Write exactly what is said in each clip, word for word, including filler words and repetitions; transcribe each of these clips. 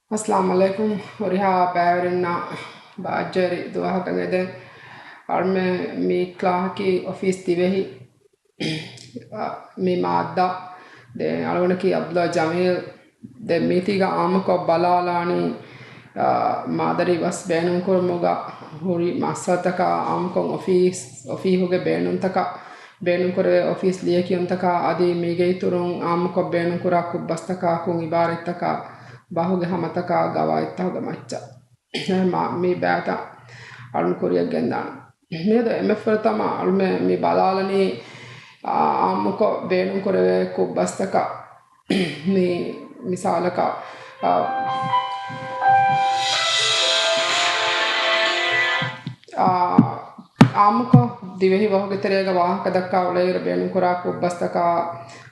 އައްސަލާމު ޢަލައިކުމް. ހުރިހާ ބައިވެރިންނަށް ބާއްޖަވެރި ދުވަހަކަށް އެދެން. އަޅުމެން މި ކްލާހަކީ އޮފީސް ދިވެހި މި މާއްދާ. ދެން އަޅުގަނޑަކީ ޢަބްދުﷲ ޖަމީލް. ދެން މީތީގަ އާއްމުކޮށް ބަލާލާނީ، އާ، މާދަރީ ވަސް ބޭނުންކުރުމުގަ ހުރި މައްސަލަތަކާ، އާއްމުކޮށް އޮފީސް، އޮފީހުގެ ބޭނުންތަކާ، ބޭނުންކުރެވޭ އޮފީސް ލިޔެކިޔުންތަކާ އަދި މީގެ އިތުރުން އާއްމުކޮށް ބޭނުންކުރާ ކުށްބަސްތަކާ، ކުށް އިބާރަތްތަކާ، ބަހުގެ ހަމަތަކާ، ގަވާއިދުތަކުގެ މައްޗަށް މާ-، މި ބައިތައް އަޅުން ކުރިއަށް ގެންދާނެ. މިއަދު އެންމެ ފުރަތަމަ އަޅުމެން މި ބަލާލަނީ، އާ، އާއްމުކޮށް ބޭނުންކުރެވޭ ކުށްބަސްތަކަށް. މި މިސާލަކަށް، އާ، އާ، އާއްމުކޮށް ދިވެހި ބަހުގެ ތެރޭގަ ވާހަކަ ދައްކާ އުޅޭއިރު ބޭނުންކުރާ ކުށްބަސްތަކާ،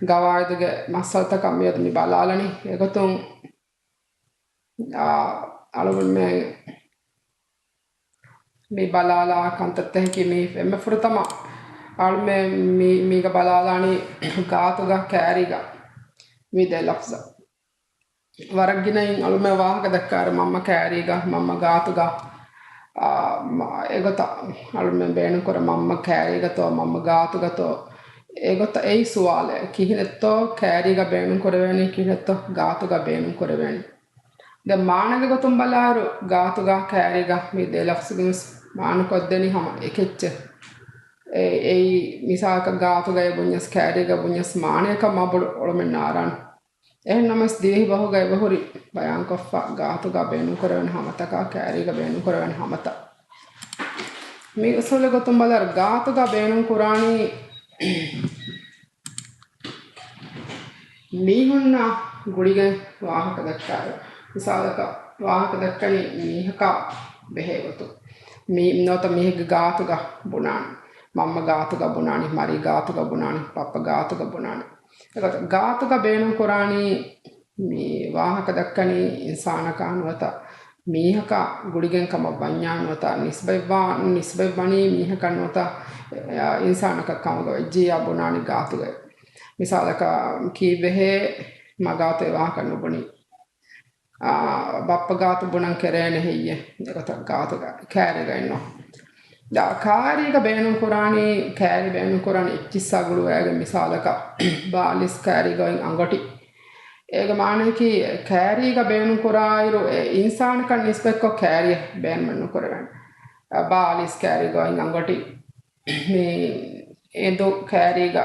ގަވާއިދުގެ މައްސަލަތަކަށް މިއަދު މި ބަލާލަނީ. އެގޮތުން، އާ، އަޅުގަނޑުމެން މި ބަލާލާ ކަންތައްތަކަކީ މި އެންމެ ފުރަތަމަ އަޅުމެން މި-، މީގަ ބަލާލާނީ ގާތުގަ ކާރީގަ މި ދެ ލަފްޒަށް. ވަރަށް ގިނައިން އަޅުމެން ވާހަކަ ދައްކާއިރު މަންމަ ކާރީގަ، މަންމަ ގާތުގަ، އާ، މަ-، އެގޮތަށް އަޅުމެން ބޭނުންކުރާ މަންމަ ކާރީގަތޯ، މަންމަ ގާތުގަތޯ، އެގޮތަށް އެއީ ސުވާލެއް. ކިހިނެއްތޯ ކާރީގަ ބޭނުންކުރެވޭނީ، ކިހިނެއްތޯ ގާތުގަ ބޭނުންކުރެވޭނީ. ދެން މާނަގެ ގޮތުން ބަލާއިރު، ގާތުގަ ކާރީގަ މި ދެ ލަފްޒުގެ ވެސް މާނަކޮށްދެނީ ހަމަ އެކެއްޗެއް. އެ-، އެއީ މިސާލަކަށް ގާތުގައި ބުންޏަސް ކާރީގަ ބުންޏަސް މާނަޔަކަށް މާބޮޑު އޮޅުމެއް ނާރާނެ. އެހެން ނަމަވެސް ދިވެހި ބަހުގައި އެބަހުރި ބަޔާންކޮށްފަ ގާތުގަ ބޭނުންކުރެވޭނެ ހަމަތަކާ ކާރީގަ ބޭނުންކުރެވޭނެ ހަމަތައް. މި އުސޫލެއް ގޮތުން ބަލާއިރު ގާތުގަ ބޭނުންކުރާނީ މީހުންނާ ގުޅިގެން ވާހަކަ ދައްކާއިރު، މިސާލަކަށް ވާހަކަ ދައްކަނީ މީހަކާ ބެހޭ ގޮތުން. މީ-، ނުވަތަ މީހެއްގެ ގާތުގަ ބުނާނެ. މަންމަ ގާތުގަ ބުނާނެ، މަރީ ގާތުގަ ބުނާނެ، ބައްޕަ ގާތުގަ ބުނާނެ. އެގޮތަށް ގާތުގަ ބޭނުންކުރާނީ މި ވާހަކަ ދައްކަނީ އިންސާނަކާ ނުވަތަ މީހަކާ ގުޅިގެން ކަމަށް ވަންޏާ ނުވަތަ ނިސްބަތްވާ-، ނިސްބަތްވަނީ މީހަކަށް ނުވަތަ، އެ، އިންސާނަކަށް ކަމުގަ ވެއްޖިއްޔާ ބުނާނީ ގާތުގައި. މިސާލަކަށް ކީއްވެހޭ މަ ގާތު އެ ވާހަކަ ނުބުނީ؟ އާ، ބައްޕަ ގާތު ބުނަން ކެރޭނެ ހެއްޔެ؟ އެގޮތަށް ގާތުގަ ކާރީގައެއްނު. ދާ ކާރީގަ ބޭނުންކުރާނީ، ކާރީ ބޭނުންކުރާނީ އެއްޗިއްސާ ގުޅުވައިގެން މިސާލަކަށް ބާލިސް ކާރީގައި އަނގޮޓި. އޭގެ މާނައަކީ ކާރީގަ ބޭނުންކުރާއިރު އެ އިންސާނަކަށް ނިސްބަތްކޮށް ކާރީއެއް ބޭނުމެއް ނުކުރެވޭނެ. އަ، ބާލިސް ކާރީގައި އަނގޮޓި. މި އެނދު ކާރީގަ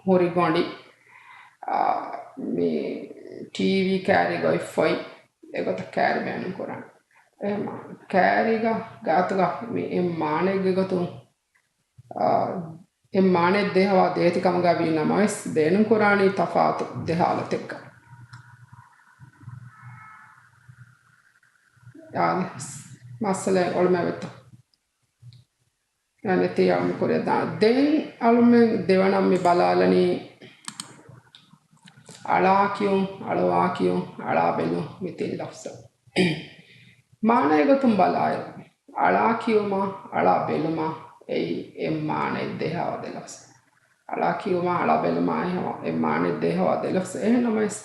ހުރި ގޮނޑި، އާ، މި ޓީވީ ކާރީގައި ފޮތް، އެގޮތަށް ކާރީ ބޭނުން ކުރާނެ. އެހެން ކާރީގަ ގާތުގަ މި އެއް މާނައެއްގެ ގޮތުން، އާ، އެއް މާނައެއް ދޭހަވާ ދޭތި ކަމުގަ ވީ ނަމަވެސް، ބޭނުން ކުރާނީ ތަފާތު ދެ ހާލަތެއްގަ. އާ، މައްސަލައެއް އޮޅުމެއް ވެއްތޯ؟ އަނެތި އަޅުމެން ކުރިއަށް ދާން. ދެން އަޅުމެން ދެވަނަ މި ބަލާލަނީ އަޅާ ކިޔުން، އަޅުވާ ކިޔުން، އަޅާ ބެލުން މި ތިން ލަފްޒަށް. މާނައެއް ގޮތުން ބަލާއިރު، އަޅާ ކިޔުމާ، އަޅާ ބެލުމާ އެއީ އެއް މާނައެއް ދޭހަވާ ދެ ލަފްޒު. އަޅާ ކިޔުމާ، އަޅާ ބެލުމާ އެ މާނައެއް ދޭހަވާ ދެ ލަފްޒު. އެހެން ނަމަވެސް،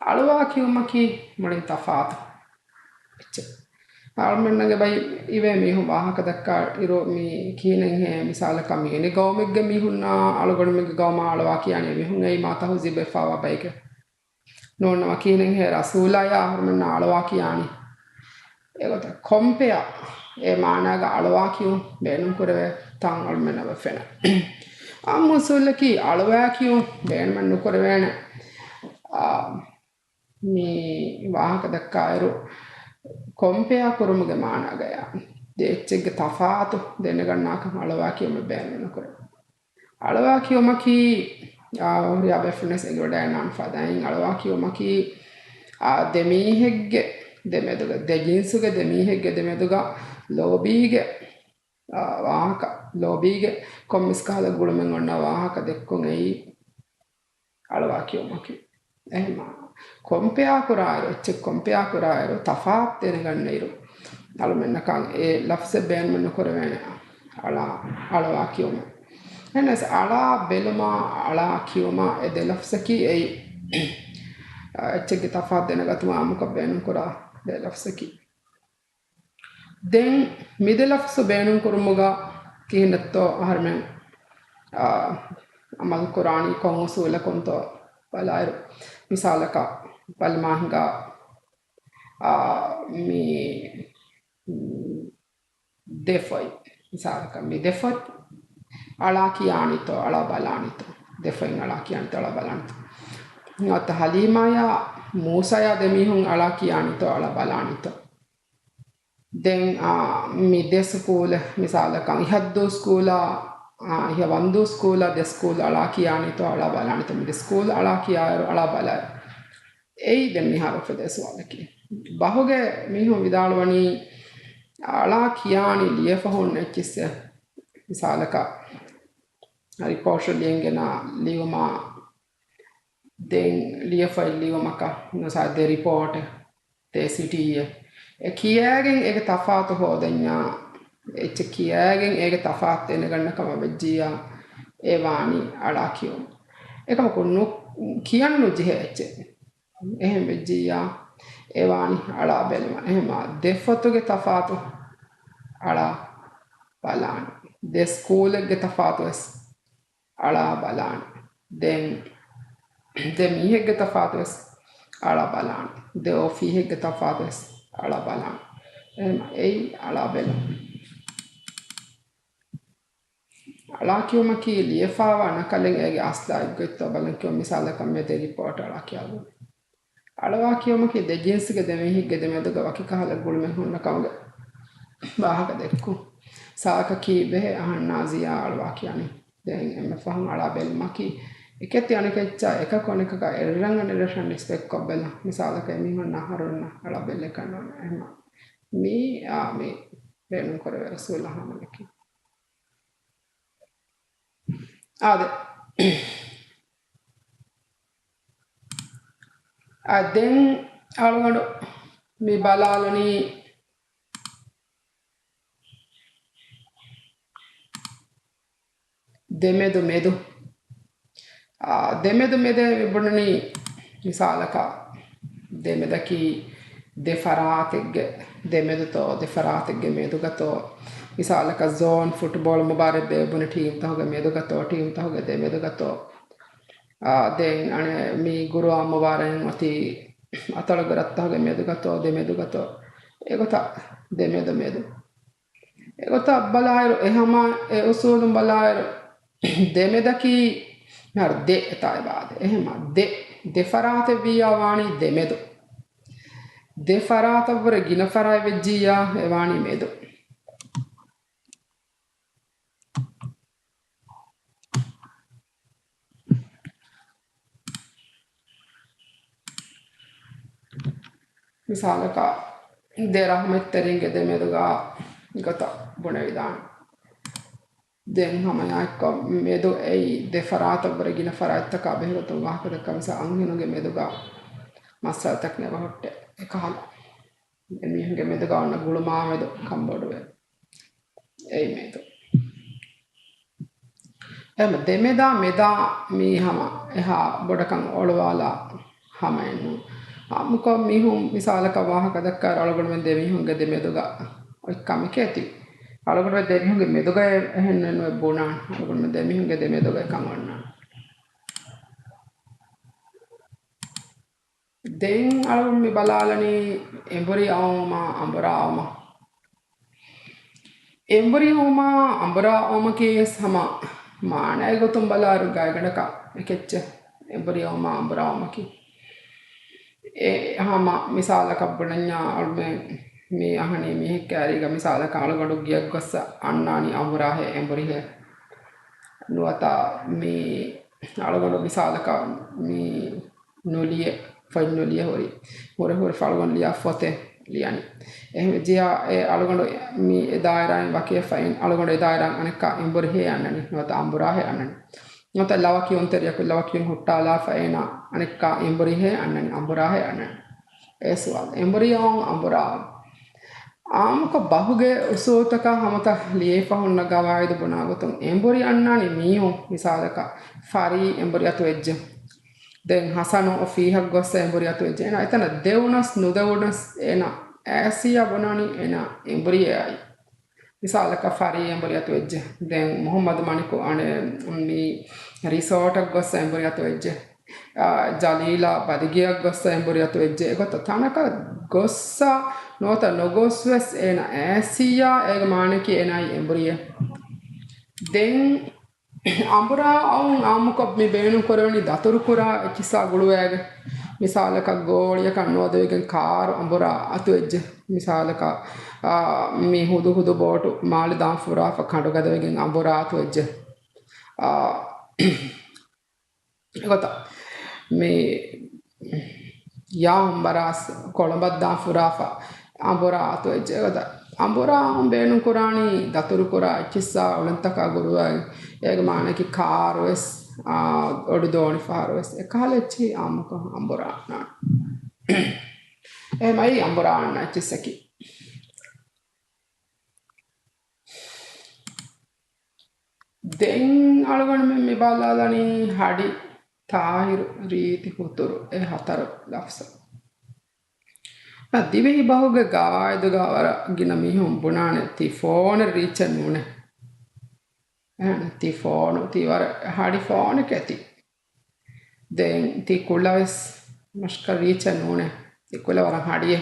އަޅުވާ ކިޔުމަކީ މުޅިން ތަފާތު. އެއްޗެއް. އަޅުމެންނަށް އެބައި އިވޭ މީހުން ވާހަކަ ދައްކާ އިރު މި ކިހިނެއްހޭ މިސާލަކަށް މި އިނި ގައުމެއްގެ މީހުންނާ އަޅުގަނޑުމެންގެ ގައުމާ އަޅުވާ ކިޔާނީ އެމީހުން އެއީ މާ ތަހުޒީބު ވެފާވާ ބައެކޭ. ނޫންނަމަ ކިހިނެއްހޭ ރަސޫލާޔާ އަހަރުމެންނާ އަޅުވާ ކިޔާނީ. އެގޮތަށް ކޮމްޕެއާ އެ މާނާގަ އަޅުވާ ކިޔުން ބޭނުން ކުރެވޭ ތަން އަޅުމެންނަށް ވެފެނެ. އާއްމު އުސޫލަކީ އަޅުވާ ކިޔުން ބޭނުމެއް ނުކުރެވޭނެ. އާ، މި ވާހަކަ ދައްކާއިރު، ކޮމްޕެއާ ކުރުމުގެ މާނާގަޔާ ދެ އެއްޗެއްގެ ތަފާތު ދެނެގަންނާކަށް އަޅުވާ ކިޔުމެއް ބޭނުމެއް ނުކުރޭ. އަޅުވާ ކިޔުމަކީ، އާ، ހުރިހާ ބޭފުޅުންވެސް އެނގިވަޑައިގަންނަވާނެ ފަދައިން، އަޅުވާ ކިޔުމަކީ، އާ، ދެ މީހެއްގެ، ދެމެދުގަ، ދެ ޖިންސުގެ ދެ މީހެއްގެ ދެމެދުގަ ލޯބީގެ، އާ، ވާހަކަ، ލޯބީގެ ކޮންމެސް ކަހަލަ ގުޅުމެއް އޮންނަ ވާހަކަ ދެއްކުން އެއީ އަޅުވާ ކިޔުމަކީ. އެހެންމާ ކޮމްޕެއާ ކުރާއިރު، އެއްޗެއް ކޮމްޕެއާ ކުރާއިރު، ތަފާތު ދެނެގަންނައިރު، އަޅުމެންނަކަށް އެ ލަފްޒެއް ބޭނުމެއް ނުކުރެވޭނެ. އަޅާ، އަޅުވާ ކިޔުމެއް. އެހެނަސް އަޅާ ބެލުމާ، އަޅާ ކިޔުމާ އެ ދެ ލަފްޒަކީ އެއީ، އެއްޗެއްގެ ތަފާތު ދެނެގަތުމަށް އާއްމުކޮށް ބޭނުން ކުރާ ލަފްޒަކީ. ދެން މި ދެ ލަފްޒު ބޭނުން ކުރުމުގަ ކިހިނެއްތޯ އަހަރެމެން، އާ، އަމަލު ކުރާނީ ކޮން އުސޫލަކުންތޯ ބަލާއިރު، މިސާލަކަށް ބަލަމާ ހިނގާ، އާ، މި، މް، ދެ ފޮތް، މިސާލަކަށް މި ދެ ފޮތް އަޅާ ކިޔާނީތޯ އަޅާ ބަލާނީތޯ، ދެ ފޮތް އަޅާ ކިޔާނީތޯ އަޅާ ބަލާނީތޯ. ނުވަތަ ހަލީމާޔާ މޫސާޔާ ދެ މީހުން އަޅާ ކިޔާނީތޯ އަޅާ ބަލާނީތޯ. ދެން، އާ، މި ދެ ސުކޫލެއް މިސާލަކަށް އިހަށްދޫ ސްކޫލާ، އާ، އިހަށް ވަންދޫ ސްކޫލާ ދެ ސްކޫލް އަޅާ ކިޔާނީތޯ އަޅާ ބަލާނީތޯ، މި ދެ ސްކޫލް އަޅާ ކިޔާއިރު އަޅާ ބަލާއިރު. އެއީ ދެން މިހާރު އުފެދޭ ސުވާލަކީ. ބަހުގެ މީހުން ވިދާޅުވަނީ އަޅާ ކިޔާނީ ލިޔެފަ ހުންނަ އެއްޗިއްސެއް. މިސާލަކަށް ރިޕޯޓް ލިޔެން ގެނާ ލިޔުމާ ދެން ލިޔެފައި ލިޔުމަކަށް ނުސާ ދެ ރިޕޯޓެއް ދޭ ސިޓީއެއް. އެ ކިޔައިގެން އޭގެ ތަފާތު ހޯދަންޏާ، އެއްޗެއް ކިޔައިގެން އޭގެ ތަފާތު ދެނެގަންނަ ކަމަށް ވެއްޖިއްޔާ، އެ ވާނީ އަޅާ ކިޔުން. އެކަމަކު ނު-، ކިޔަން ނުޖެހޭ އެއްޗެއް. އެހެން ވެއްޖިއްޔާ، އެ ވާނީ އަޅާ ބެލުމަށް. އެހެންމާ ދެ ފޮތުގެ ތަފާތު އަޅާ ބަލާނެ. ދެ ސްކޫލެއްގެ ތަފާތު ވެސް އަޅާ ބަލާނެ. ދެން ދެ މީހެއްގެ ތަފާތު ވެސް އަޅާ ބަލާނެ. ދެ އޮފީހެއްގެ ތަފާތު ވެސް އަޅާ ބަލާނެ. އެހެން އެއީ އަޅާ ބެލުން. އަޅާ ކިޔުމަކީ ލިޔެފާވާ ނަކަލެއް އޭގެ އަސްލާ އެއްގޮތްތޯ ބަލަން ކިޔުން. މިސާލަކަށް މި ދެ ރިޕޯޓް އަޅާ ކިޔާލުން. އަޅުވާ ކިޔުމަކީ ދެ ޖިންސްގެ ދެ މީހެއްގެ ދެމެދުގަ ވަކި ކަހަލަ ގުޅުމެއް ހުންނަ ކަމުގެ ވާހަކަ ދެއްކުން. ސާކަކީ ބެހޭ އަހަންނާ ޒިޔާ އަޅުވާ ކިޔަނީ. ދެން އެންމެ ފަހުން އަޅާ ބެލުމަކީ އެކެތި އަނެކެއްޗާ އެކަކު އަނެކަކާ އެއްރަނގަށް އެއްރަށަށް ނިސްބަތްކޮށް ބެލުން. މިސާލަކަށް އެމީހުންނާ އަހަރުންނަށް އަޅާ ބެއްލެކަށް ނޫން. އެހެންމަ މީ، އާ، މީ ބޭނުން ކުރެވޭ އުސޫލަށް ހަމަލަކީ. އާދެ. އާ، ދެން އަޅުގަނޑު މި ބަލާލަނީ ދެމެދު މެދު. އާ، ދެމެދު މެދޭ މި ބުނަނީ މިސާލަކަށް ދެމެދަކީ ދެ ފަރާތެއްގެ ދެމެދުތޯ، ދެ ފަރާތެއްގެ މެދުގަތޯ، މިސާލަކަށް ޒޯން ފުޓްބޯޅަ މުބާރާތް ބޭއްވުނު ޓީމްތަކުގެ މެދުގަތޯ، ޓީމްތަކުގެ ދެމެދުގަތޯ، އާ، ދެން އަނެއް މި ގުރުއާން މުބާރާތް އޮތީ އަތޮޅުގެ ރަށްތަކުގެ މެދުގަތޯ، ދެމެދުގަތޯ، އެގޮތަށް ދެމެދު މެދު. އެގޮތަށް ބަލާއިރު، އެހަމަ އެ އުސޫލުން ބަލާއިރު، ދެމެދަކީ މިހާރު ދެ އެތާ އެބާދެ. އެހެމަ ދެ، ދެ ފަރާތެއް ވިއްޔާ ވާނީ ދެމެދު. ދެ ފަރާތަށްވުރެ ގިނަ ފަރާތް ވެއްޖިއްޔާ އެ ވާނީ މެދު. މިސާލަކަށް، ދެ ރަހުމަތްތެރިންގެ ދެމެދުގަ ގޮތަށް ބުނެވިދާނެ. ދެން ހަމައެއާއެއްކޮށް، މެދު އެއީ ދެ ފަރާތަށްވުރެ ގިނަ ފަރާތްތަކާ ބެހޭގޮތުން ވާހަކަދައްކާ. މިސާ، އަންހެނުންގެ މެދުގަ މައްސަލަތަކެއް ނެބަހުއްޓޭ އެކަހަލަ. އެމީހުންގެ މެދުގަ އޮންނަ ގުޅުމާމެދު ކަންބޮޑުވޭ. އެއީ މެދު. އެހެން ދެމެދާ މެދާ މީ ހަމަ އެހާ ބޮޑަކަށް އޮޅުވާލާ ހަމައެއްނޫން. އާއްމުކޮށް މީހުން މިސާލަކަށް ވާހަކަ ދައްކާއިރު އަޅުގަނޑުމެން ދެމީހުންގެ ދެމެދުގަ އޮތް ކަމެކޭތީ. އަޅުގަނޑުމެން ދެމީހުންގެ މެދުގައޭ އެހެން ނުވެ ބުނާން. އަޅުގަނޑުމެން ދެމީހުންގެ ދެމެދުގަ އެކަން އޮންނާނެ. ދެން އަޅުގަނޑު މި ބަލާލަނީ އެނބުރި އައުމާ އަނބުރާ އައުމަށް. އެނބުރި އައުމާ އަނބުރާ އައުމަކީ ވެސް ހަމަ މާނައިގެ ގޮތުން ބަލާއިރު ގާތްގަނޑަކަށް އެކެއްޗެއް އެނބުރި އައުމާ އަނބުރާ އައުމަކީ. އެ ހަމަ މިސާލަކަށް ބުނަންޏާ އަޅުމެން މި އަހަނީ މީހެއްގެ އަރީގަ މިސާލަކަށް އަޅުގަނޑު ގެއަށް ގޮއްސަ އަންނާނީ އަނބުރާހޭ އެނބުރިހޭ. ނުވަތަ މި އަޅުގަނޑު މިސާލަކަށް މި ނުލިޔެ، ފޮތް ނުލިޔެ ހުރި، ހުރެ ހުރެ ފަޅުގަނޑު ލިޔާ ފޮތެއް ލިޔަނީ. އެހެން ޖިޔާ އެ އަޅުގަނޑު މި އެ ދާއިރާއިން ވަކިވެފައި އަޅުގަނޑު އެ ދާއިރާއިން އަނެއްކާ އެނބުރިހޭ އަންނަނީ، ނުވަތަ އަނބުރާހޭ އަންނަނީ. ނުވަތަ ލަވަ ކިޔުންތެރިޔަކު ލަވަ ކިޔުން ހުއްޓާލާފަ އޭނާ އަނެއްކާ އެނބުރިހޭ އަންނަނީ، އަނބުރާހޭ އަންނަނީ. އެ ސުވާލު. އެނބުރި އައުން އަނބުރާ އައުން. އާއްމުކޮށް ބަހުގެ އުސޫލުތަކާ ހަމަތަ ލިޔެފަ ހުންނަ ގަވާއިދު ބުނާ ގޮތުން އެނބުރި އަންނާނީ މީހުން. މިސާލަކަށް ފަރީ އެނބުރި އަތުވެއްޖެ. ދެން ހަސަނު އޮފީހަށް ގޮސް އެނބުރި އަތުވެއްޖެ. އޭނާ އެތަނަށް ދެވުނަސް ނުދެވުނަސް އޭނާ އޭސީއާ ބުނާނީ އޭނާ އެނބުރިއޭ އައި. މިސާލަކަށް ފަރީ އެނބުރި އަތުވެއްޖެ. ދެން މުހައްމަދު މަނިކު އަނެއް މި ރިސޯޓަށް ގޮސް އެނބުރި އަތުވެއްޖެ. އާ، ޖަލީލާ ބަދިގެއަށް ގޮސް އެނބުރި އަތުވެއްޖެ. އެގޮތަށް ތަނަކަށް ގޮއްސަ ނުވަތަ ނުގޮސްވެސް އޭނާ އޭސީއާ އޭގެ މާނައަކީ އޭނާއީ އެނބުރިއޭ. ދެން އަނބުރާ އައުން އާއްމުކޮށް މި ބޭނުން ކުރެވެނީ ދަތުރު ކުރާ އެއްޗިއްސާ ގުޅުވައިގެން. މިސާލަކަށް ގޯޅިއަކަށް ނުވަދެވިގެން ކާރު އަނބުރާ އަތުވެއްޖެ. މިސާލަކަށް، އާ، މި ހުދު ހުދު ބޯޓު މާލެ ދާން ފުރާފަ ކަނޑުގަދަވެގެން އަނބުރާ އަތުވެއްޖެ. އާ، އެގޮތަށް މި ޔާ އަނބަރާސް ކޮޅަނބަށް ދާން ފުރާފަ އަނބުރާ އަތުވެއްޖެ. އެގޮތަށް އަނބުރާ ބޭނުން ކުރާނީ ދަތުރު ކުރާ އެއްޗިއްސާ އުޅެންތަކާ ގުޅުވައި. އޭގެ މާނައަކީ ކާރުވެސް، އާ، އޮޑު ދޯނި ފަހަރުވެސް އެކަހަލަ އެއްޗިހި އާއްމުކޮށް އަނބުރާ އަންނާނެ. އެހެމައި އަނބުރާ އަންނަ އެއްޗިއްސަކީ. ދެން އަޅުގަނޑުމެން މި ބަލާލަނީ ހަޑި، ތާހިރު، ރީތި، ހުތުރު އެ ހަތަރު ލަފްޒަށް. ދިވެހި ބަހުގެ ގަވާއިދުގަ ވަރަށް ގިނަ މީހުން ބުނާނެ ތި ފޯނެއް ރީޗެއް ނޫނޭ. އެހެން ތި ފޯނު ތި ވަރަށް ހަޑި ފޯނެކޭ ތި. ދެން ތި ކުލަވެސް މަށަކަށް ރީޗެއް ނޫނޭ. ތި ކުލަ ވަރަށް ހަޑިއޭ.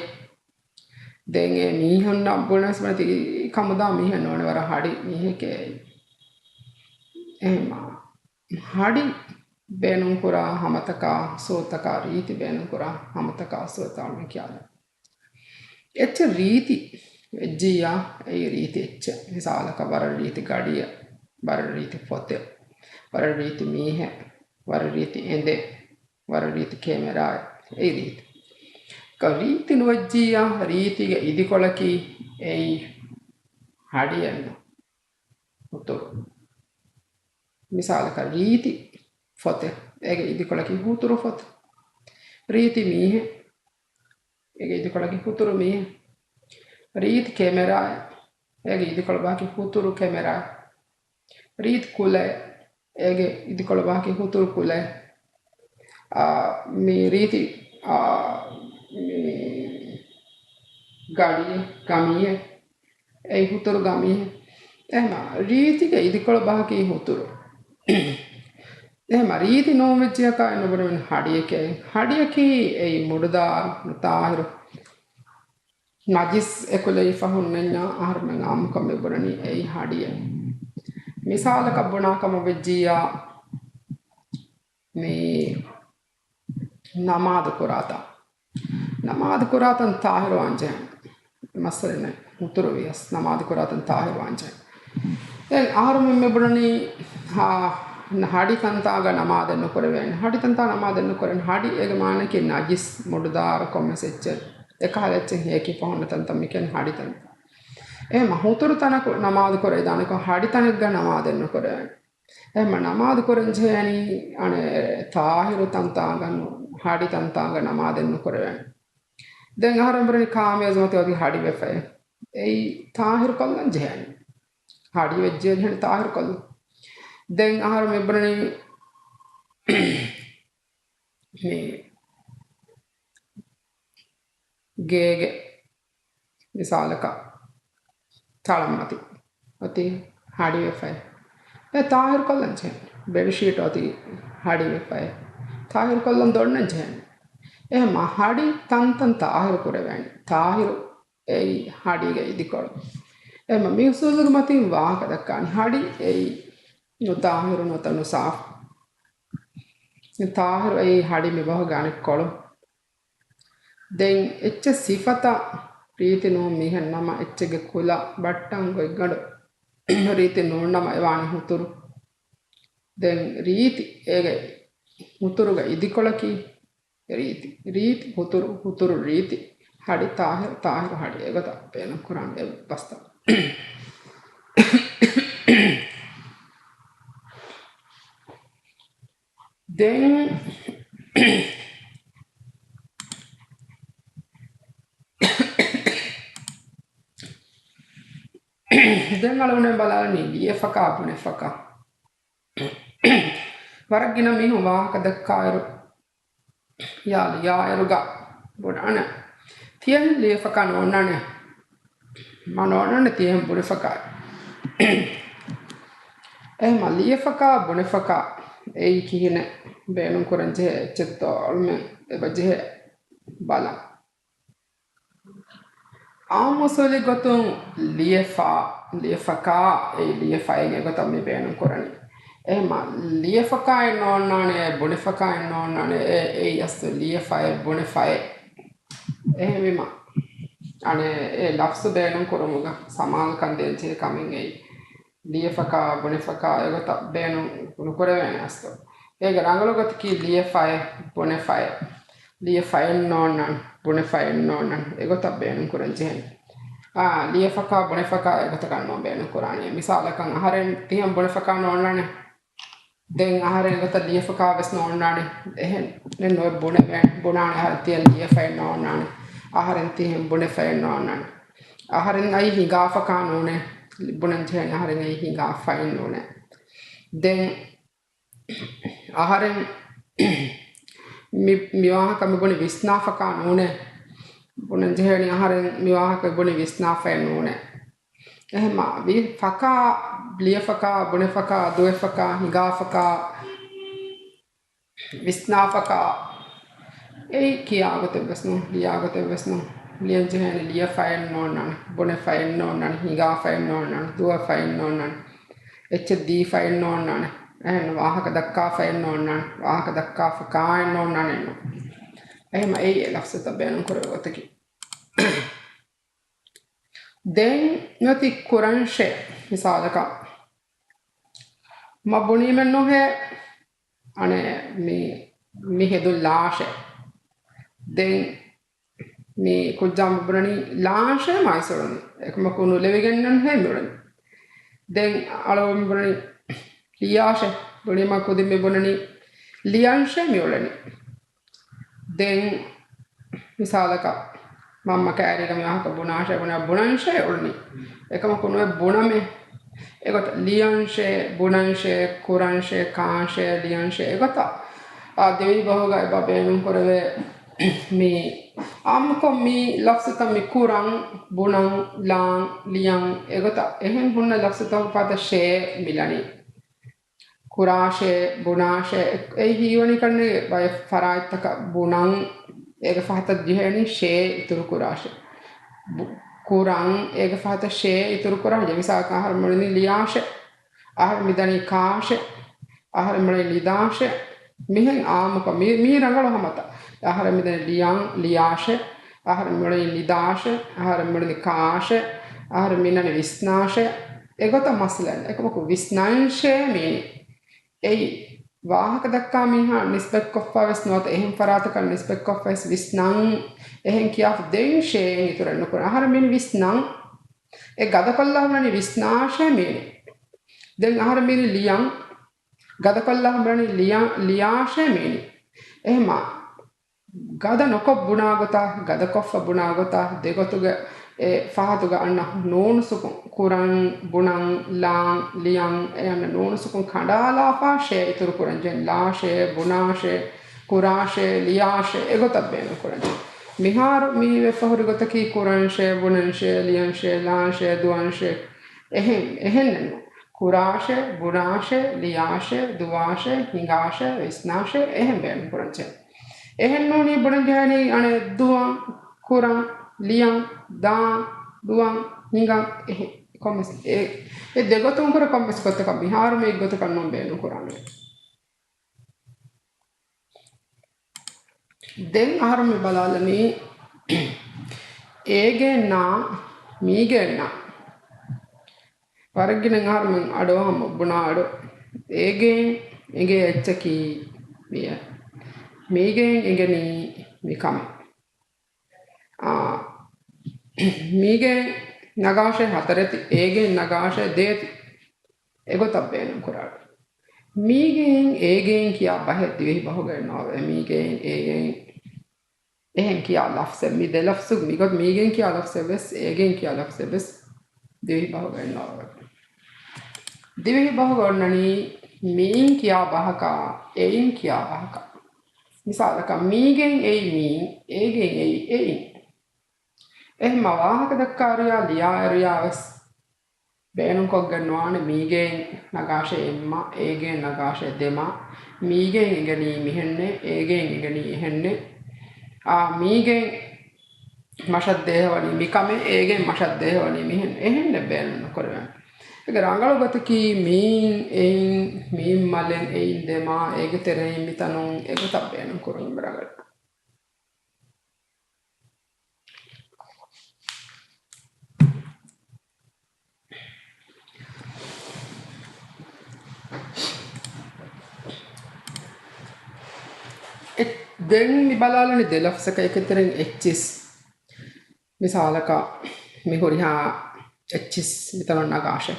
ދެން އެ މީހުންނަށް ބުނަސް ތި ކަމުދާ މީހެއް ނޫނޭ، ވަރަށް ހަޑި މީހެކޭ. އެހެމަ ހަޑި ބޭނުންކުރާ ހަމަތަކާ ސޫރަތަކާ ރީތި ބޭނުންކުރާ ހަމަތަކާ ސޫރަތާ ކިޔާލަ. އެއްޗެއް ރީތި ވެއްޖިއްޔާ، އެއީ ރީތި އެއްޗެއް. މިސާލަކަށް ވަރަށް ރީތި ގަޑިއެއް، ވަރަށް ރީތި ފޮތެއް، ވަރަށް ރީތި މީހެއް، ވަރަށް ރީތި އެނދެއް، ވަރަށް ރީތި ކެމެރާއެއް. އެއީ ރީތި. އެކަ ރީތި ނުވެއްޖިއްޔާ، ރީތީގެ އިދިކޮޅަކީ އެއީ ހަޑިއެއްނު. ހުތުރު. މިސާލަކަށް ރީތި ފޮތެއް، އޭގެ އިދިކޮޅަކީ ހުތުރު ފޮތެއް. ރީތި މީހެއް، އޭގެ އިދިކޮޅަކީ ހުތުރު މީހެއް. ރީތި ކެމެރާއެއް، އޭގެ އިދިކޮޅު ބަހަކީ ހުތުރު ކެމެރާއެއް. ރީތި ކުލައެއް، އޭގެ އިދިކޮޅު ބަހަކީ ހުތުރު ކުލައެއް. އާ، މި ރީތި، އާ، މި ގަޑިއެއް، ގަމީއެއް، އެއީ ހުތުރު ގަމީހެއް. އެހެމަ ރީތިގެ އިދިކޮޅު ބަހަކީ ހުތުރު. އެހެމަ ރީތި ނޫން ވެއްޖިއްޔާ އެންމެ ބުނެވެން ހަޑިއެކޭ. ހަޑިއަކީ އެއީ މުޑުދާރު، ތާހިރު، ނަޖިސް އެކުލެވިފަ ހުންނަންޏާ އަހަރުމެން އާއްމުކޮށް މި ބުނަނީ އެއީ ހަޑިއެއް. މިސާލަކަށް ބުނާ ކަމަށް ވެއްޖިއްޔާ، މި ނަމާދު ކުރާތާ. ނަމާދު ކުރާތަން ތާހިރުވާން ޖެހޭނެ. މައްސަލަ ނެތް. ހުތުރު ވިޔަސް ނަމާދު ކުރާތަން ތާހިރުވާން ޖެހޭނެ. ދެން އަހަރުމެން މި ބުނަނީ، ހާ، ހަޑި ތަންތާގަ ނަމާދެއް ނުކުރެވޭނެ. ހަޑި ތަންތާ ނަމާދެއް ނުކުރޭނެ. ހަޑި އޭގެ މާނައަކީ ނަޖިސް، މުޑުދާރު، ކޮންމެސް އެއްޗެއް. އެކަހަލަ އެއްޗެއް ހޭކިފަ ހުންނަ ތަންތަން މި ކިޔަނީ ހަޑި ތަންތަން. އެހެމަ ހުތުރު ތަނަކު ނަމާދު ކުރެވިދާނެކޮށް ހަޑި ތަނެއްގަ ނަމާދެއް ނުކުރެވޭނެ. އެހެމަ ނަމާދު ކުރަން ޖެހޭނީ އަނެއް ތާހިރު ތަންތާގަ ނު-، ހަޑި ތަންތާގަ ނަމާދެއް ނުކުރެވޭނެ. ދެން އަހަރެން ބުނަނީ ކާމޭޒު މަތި އޮތީ ހަޑި ވެފައޭ. އެއީ ތާހިރު ކޮށްލަން ޖެހޭނެ. ހަޑި ވެއްޖެ ޖެހޭނެ ތާހިރު ކޮށްލަން. ދެން އަހަރު މި ބުނަނީ މި ގޭގެ މިސާލަކަށް ތަޅަމަތި އޮތީ ހަޑިވެފައި. އެ ތާހިރު ކޮށްލަން ޖެހޭނެ. ބެޑްޝީޓް އޮތީ ހަޑިވެފައި. ތާހިރު ކޮށްލަން ދޮންނަން ޖެހޭނެ. އެހެމަ ހަޑި ތަންތަން ތާހިރު ކުރެވޭނެ. ތާހިރު އެއީ ހަޑީގެ އިދިކޮޅު. އެހެމަ މި އުސޫލުގެ މަތިން ވާހަކަ ދައްކާނީ ހަޑި އެއީ ނުތާހިރު ނުވަތަ ނުސާފު. ތާހިރު އެއީ ހަޑި މި ބަހުގެ އަނެއްކޮޅު. ދެން އެއްޗެއް ސިފަތައް ރީތި ނޫން މީހެއް ނަމަ، އެއްޗެއްގެ ކުލަ، ބައްޓަން، ގޮތްގަނޑު ރީތި ނޫން ނަމަ އެވާނީ ހުތުރު. ދެން ރީތި އޭގެ ހުތުރުގެ އިދިކޮޅަކީ ރީތި. ރީތި ހުތުރު، ހުތުރު ރީތި ހަޑި ތާހިރު، ތާހިރު ހަޑި. އެގޮތަށް ބޭނުން ކުރާނެ އެ ބަސްތައް. ދެން، ދެން އަޅުގަނޑު ބަލާލަނީ ލިޔެފަކާ ބުނެފަކާ. ވަރަށް ގިނަ މީހުން ވާހަކަ ދައްކާއިރު، ޔާ ލިޔާއިރުގަ ބުނާނެ. ތިޔަހެން ލިޔެފަކާ ނޯންނާނެ. މަ ނޯންނާނެ ތިޔަހެން ބުނެފަކާ. އެހެމަ ލިޔެފަކާ ބުނެފަކާ އެއީ ކިހިނެއް ބޭނުން ކުރަން ޖެހޭ އެއްޗެއްތޯ އަޅުމެން އެބަ ޖެހޭ ބަލަން. އާއްމު އުސޫލީ ގޮތުން ލިޔެފާ، ލިޔެފަކާ، އެއީ ލިޔެފައިން އެގޮތަށް މި ބޭނުން ކުރަނީ. އެހެމަ ލިޔެފަކާއެއް ނޯންނާނެ، ބުނެފަކާއެއް ނޯންނާނެ، އެ، އެއީ އަސްލު ލިޔެފައެއް، ބުނެފައެއް. އެހެންވީމަ، އަނެއް އެ ލަފްޒު ބޭނުން ކުރުމުގަ ސަމާލުކަން ދޭން ޖެހޭ ކަމެއް އެއީ. ލިޔެފަކާ، ބުނެފަކާ އެގޮތަށް ބޭނުން ނުކުރެވޭނެ އަސްލު. އޭގެ ރަނގަޅު ގޮތަކީ ލިޔެފައެއް، ބުނެފައެއް. ލިޔެފައެއް ނޯންނަން، ބުނެފައެއް ނޯންނަން އެގޮތަށް ބޭނުން ކުރަން ޖެހޭނެ. އާ، ލިޔެފަކާ، ބުނެފަކާ އެގޮތަކަށް ނޫން ބޭނުން ކުރާނީ. މިސާލަކަށް އަހަރެން ތިހެން ބުނެފަކާ ނޯންނާނެ. ދެން އަހަރެން އެގޮތަށް ލިޔެފަކާ ވެސް ނޯންނާނެ. އެހެން ދެން ނުވެ ބުނެވޭ، ބުނާނެ އަހަރެން ތިހެން ލިޔެފައެއް ނޯންނާނެ. އަހަރެން ތިހެން ބުނެފައެއް ނޯންނާނެ. އަހަރެން އައީ ހިނގާފަކާ ނޫނޭ. ބުނަން ޖެހޭނެ އަހަރެން އައީ ހިނގާފައެއް ނޫނޭ. ދެން އަހަރެން މި، މި ވާހަކަ މި ބުނި ވިސްނާފަކާ ނޫނޭ. ބުނަން ޖެހޭނީ އަހަރެން މި ވާހަކަ ބުނި ވިސްނާފައެއް ނޫނޭ. އެހެމަ ވި، ފަކާ، ލިޔެފަކާ، ބުނެފަކާ، ދުވެފަކާ، ހިނގާފަކާ، ވިސްނާފަކާ، އެއީ ކިޔާ ގޮތެއް ވެސް ނޫން، ލިޔާ ގޮތެއް ވެސް ނޫން. ލިޔަން ޖެހޭނެ ލިޔެފައެއް ނޯންނާނެ، ބުނެފައެއް ނޯންނާނެ، ހިނގާފައެއް ނޯންނާނެ، ދުވެފައެއް ނޯންނާނެ، އެއްޗެއް ދީފައެއް ނޯންނާނެ. އެހެން ވާހަކަ ދައްކާފައެއް ނޯންނާނެ، ވާހަކަ ދައްކާފަކާއެއް ނޯންނާނެ. އެހެމަ އެއީ އެ ލަފްޒުތައް ބޭނުން ކުރެވޭ ގޮތަކީ. ދެން މިއޮތީ ކުރަންށޭ މިސާލަކަށް. މަ ބުނީމެއް ނުހޭ، އަނެއް މި، މި ހެދުން ލާށޭ. ދެން މި ކުއްޖާ މި ބުނަނީ ލާށޭ މާތްސުޅުނީ. އެކަމަކު ނުލެވިގެން ނުހޭ މި އުޅެނީ. ދެން އަޅު މި ބުނަނީ ލިޔާށޭ. ބުނީމަ ކުދިން މި ބުނަނީ ލިޔަންށޭ މި އުޅެނީ. ދެން މިސާލަކަށް، މަންމަ ކައިރީގަ މި ވާހަކަ ބުނާށޭ، ބުނާ، ބުނަންށޭ އުޅުނީ. އެކަމަކު ނުވެ ބުނަމޭ. އެގޮތަށް ލިޔަންށޭ، ބުނަންށޭ، ކުރަންށޭ، ކާށޭ، ލިޔަންށޭ. އެގޮތަށް އާ ދިވެހި ބަހުގަ އެބަ ބޭނުން ކުރެވޭ މި އާއްމުކޮށް މި ލަފްޒުތައް މި ކުރަން، ބުނަން، ލާން، ލިޔަން. އެގޮތަށް އެހެން ހުންނަ ލަފްޒުތަކުގެ ފަހަތަށް ޝޭ މިލަނީ. ކުރާށޭ، ބުނާށޭ، އެ، އެ ހީވަނީ ކަންނޭނގެ ބައެއް ފަރާތްތަކަށް ބުނަން، އޭގެ ފަހަތަށް ޖެހޭނީ ޝޭ އިތުރު ކުރާށޭ. ބު-، ކުރަން، އޭގެ ފަހަތަށް ޝޭ އިތުރު ކުރާށޭ. މިސާލަކަށް އަހަރެން ބުނަނީ ލިޔާށޭ، އަހަރެން މިދަނީ ކާށޭ، އަހަރެން ބުނަނީ ލިދާށޭ. މިހެން އާއްމުކޮށް، މި، މީ ރަނގަޅު ހަމަތައް. އަހަރެން މިދަނީ ލިޔަން، ލިޔާށޭ. އަހަރެން މިއުޅެނީ ލިދާށޭ، އަހަރެން މިއުޅެނީ ކާށޭ، އަހަރެން މިނަނީ ވިސްނާށޭ. އެގޮތަށް މައްސަލައެއް ނެތް. އެކަމަކު ވިސްނަންށޭ މީނީ. އެއީ، ވާހަކަ ދައްކާ މީހާ ނިސްބަތްކޮށްފަ ވެސް ނުވަތަ އެހެން ފަރާތަކަށް ނިސްބަތްކޮށްފަ ވެސް ވިސްނަން އެހެން ކިޔާފަ ދެން ޝޭއިން އިތުރެއް ނުކުރަން. އަހަރެން މީނީ ވިސްނަން. އެ ގަދަކޮށްލާ ހުންނަނީ ވިސްނާށޭ މީނީ. ދެން އަހަރެން މީނީ ލިޔަން. ގަދަކޮށްލާ ހުންނަނީ ލިޔަ-، ލިޔާށޭ މީނީ. އެހެމާ. ގަދަ ނުކޮށް ބުނާ ގޮތާ، ގަދަކޮށްފަ ބުނާ ގޮތާ، ދެގޮތުގެ އެ ފަހަތުގަ އަންނަ ނޫނު ސުކުން، ކުރަން، ބުނަން، ލާން، ލިޔަން، އެ އަންނަ ނޫނު ސުކުން ކަނޑާލާފަ ޝޭ އިތުރު ކުރަން ޖެހެން، ލާށޭ، ބުނާށޭ، ކުރާށޭ، ލިޔާށޭ، އެގޮތަށް ބޭނުން ކުރަން ޖެހެން. މިހާރު މި ވެފަ ހުރި ގޮތަކީ ކުރަންށޭ، ބުނަންށޭ، ލިޔަންށޭ، ލާންށޭ، ދުވަންށޭ، އެހެން، އެހެންނެއް ނޫން. ކުރާށޭ، ބުނާށޭ، ލިޔާށޭ، ދުވާށޭ، ހިނގާށޭ، ވިސްނާށޭ، އެހެން ބޭނުން ކުރަން ޖެހެން. އެހެން ނޫނީ ބުނަން ޖެހޭނީ އަނެއް ދުވަން، ކުރަން، ލިޔަން، ދާން، ދުވަން، ހިނގަން، އެހެން. ކޮންމެސް އެ، އެ ދެގޮތުން ކުރެ ކޮންމެސް ގޮތަކަށް މިހާރު މި ގޮތަކަށް ނޫން ބޭނުން ކުރާނެ. ދެން އަހަރު މި ބަލާލަނީ އޭގެންނާ މީގެންނާ. ވަރަށް ގިނަ އަހަރުމެން އަޑުއަހަމު ބުނާ އަޑު. އޭގެން އެނގޭ އެއްޗަކީ މިއެއް. މީގެން އެނގެނީ މިކަމެއް. އާ، މީގެން ނަގާށޭ ހަތަރެތި، އޭގެން ނަގާށޭ ދޭތި. އެގޮތަށް ބޭނުން ކުރާ. މީގެން އޭގެން ކިޔާ ބަހެއް ދިވެހި ބަހުގައި ނޯވޭ. މީގެން އޭގެން އެހެން ކިޔާ ލަފްޒެއް، މި ދެ ލަފްޒު، މިގޮތް މީގެން ކިޔާ ލަފްޒެއް ވެސް، އޭގެން ކިޔާ ލަފްޒެއް ވެސް ދިވެހި ބަހުގައި ނޯވޭ. ދިވެހި ބަހުގަ އޮންނަނީ މިއިން ކިޔާ ބަހަކާ، އެއިން ކިޔާ ބަހަކާ. މިސާލަކަށް، މީގެން އެއީ މީން، އޭގެން އެއީ އެއިން. އެހެންމަ ވާހަކަ ދައްކާ ރިޔާ ލިޔާއިރުޔާ ވެސް ބޭނުންކޮށްގެން ނުވާނެ، މީގެން ނަގާށޭ އެއްމާ، އޭގެން ނަގާށޭ ދެމާ، މީގެން އެނގެނީ މިހެންނޭ، އޭގެން އެނގެނީ އެހެންނޭ، އާ، މީގެން މަށަށް ދޭހަވަނީ މިކަމެއް، އޭގެން މަށަށް ދޭހަވަނީ މިހެން، އެހެންނެއް ބޭނުން ނުކުރެވޭނެ. އޭގެ ރަނގަޅު ގޮތަކީ މީން އެއިން، މީން މަލެއް އެއިން ދެމާ، އޭގެ ތެރެއިން މިތަނުން އެގޮތަށް ބޭނުން ކުރުން ރަނގަޅު. އެ، ދެން މި ބަލާލަނީ ދެ ލަފްޒަކަށް އެކަތެރެއިން އެއްޗިސް. މިސާލަކަށް މި ހުރިހާ އެއްޗިސް މިތަނުން ނަގާށޭ.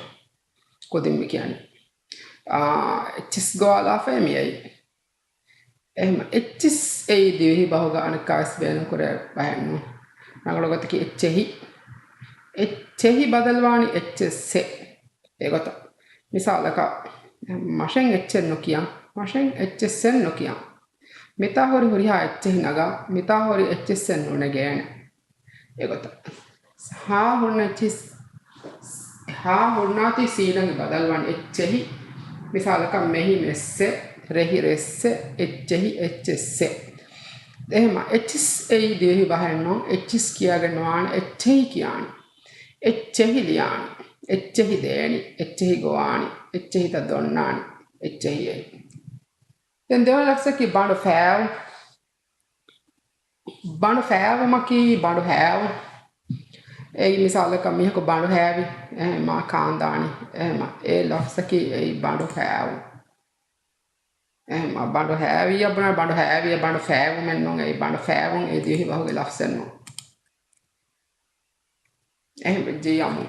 ކުދިން މި ކިޔަނީ، އާ، އެއްޗިސް ގޮވާލާފައޭ މިއައީ. އެހެން އެއްޗިސް އެއީ ދިވެހި ބަހުގަ އަނެއްކާވެސް ބޭނުންކުރޭ ބަހެއް ނޫން. ރަނގަޅު ގޮތަކީ އެއްޗެހި. އެއްޗެހި ބަދަލުވާނީ އެއްޗެއްސެއް. އެގޮތަށް. މިސާލަކަށް، މަށެއް އެއްޗެއް ނުކިޔަން. މަށެއް އެއްޗެއްސެއް ނުކިޔަން. މިތާ ހުރި ހުރިހާ އެއްޗެހި ނަގާ، މިތާ ހުރި އެއްޗެއްސެއް ނުނެގޭނެ. އެގޮތަށް. ހާ ހުންނަ އެއްޗިސް، ހާ ހުންނާތީ ސީނަން ބަދަލުވާން އެއްޗެހި. މިސާލަކަށް މެހި މެއްސެއް، ރެހި ރެއްސެއް، އެއްޗެހި އެއްޗެއްސެއް. އެހެމަ އެއްޗިސް އެއީ ދިވެހި ބަހެއް ނޫން، އެއްޗިސް ކިޔާގެން ނުވާނެ، އެއްޗެހި ކިޔާނެ. އެއްޗެހި ލިޔާނެ، އެއްޗެހި ދޭނެ، އެއްޗެހި ގޮވާނެ، އެއްޗެހިތައް ދޮންނާނެ، އެއްޗެހި އެއީ. ދެން ދެވަނަ ލަފްޒަކީ ބަނޑު ފައިވު. ބަނޑު ފައިވުމަކީ ބަނޑު ހައިވު. އެއީ މިސާލަކަށް މީހަކު ބަނޑު ހައިވި، އެހެމަ ކާންދާނީ، އެހެމަ އެ ލަފްޒަކީ އެއީ ބަނޑު ފައިވު. އެހެމަ ބަނޑު ހައިވިއްޔާ ބުނާ، ބަނޑު ހައިވިއްޔާ ބަނޑު ފައިވުމެއް ނޫން، އެއީ ބަނޑު ފައިވުން އެ ދިވެހި ބަހުގެ ލަފްޒެއް ނޫން. އެހެން ވެއްޖިއްޔާމު.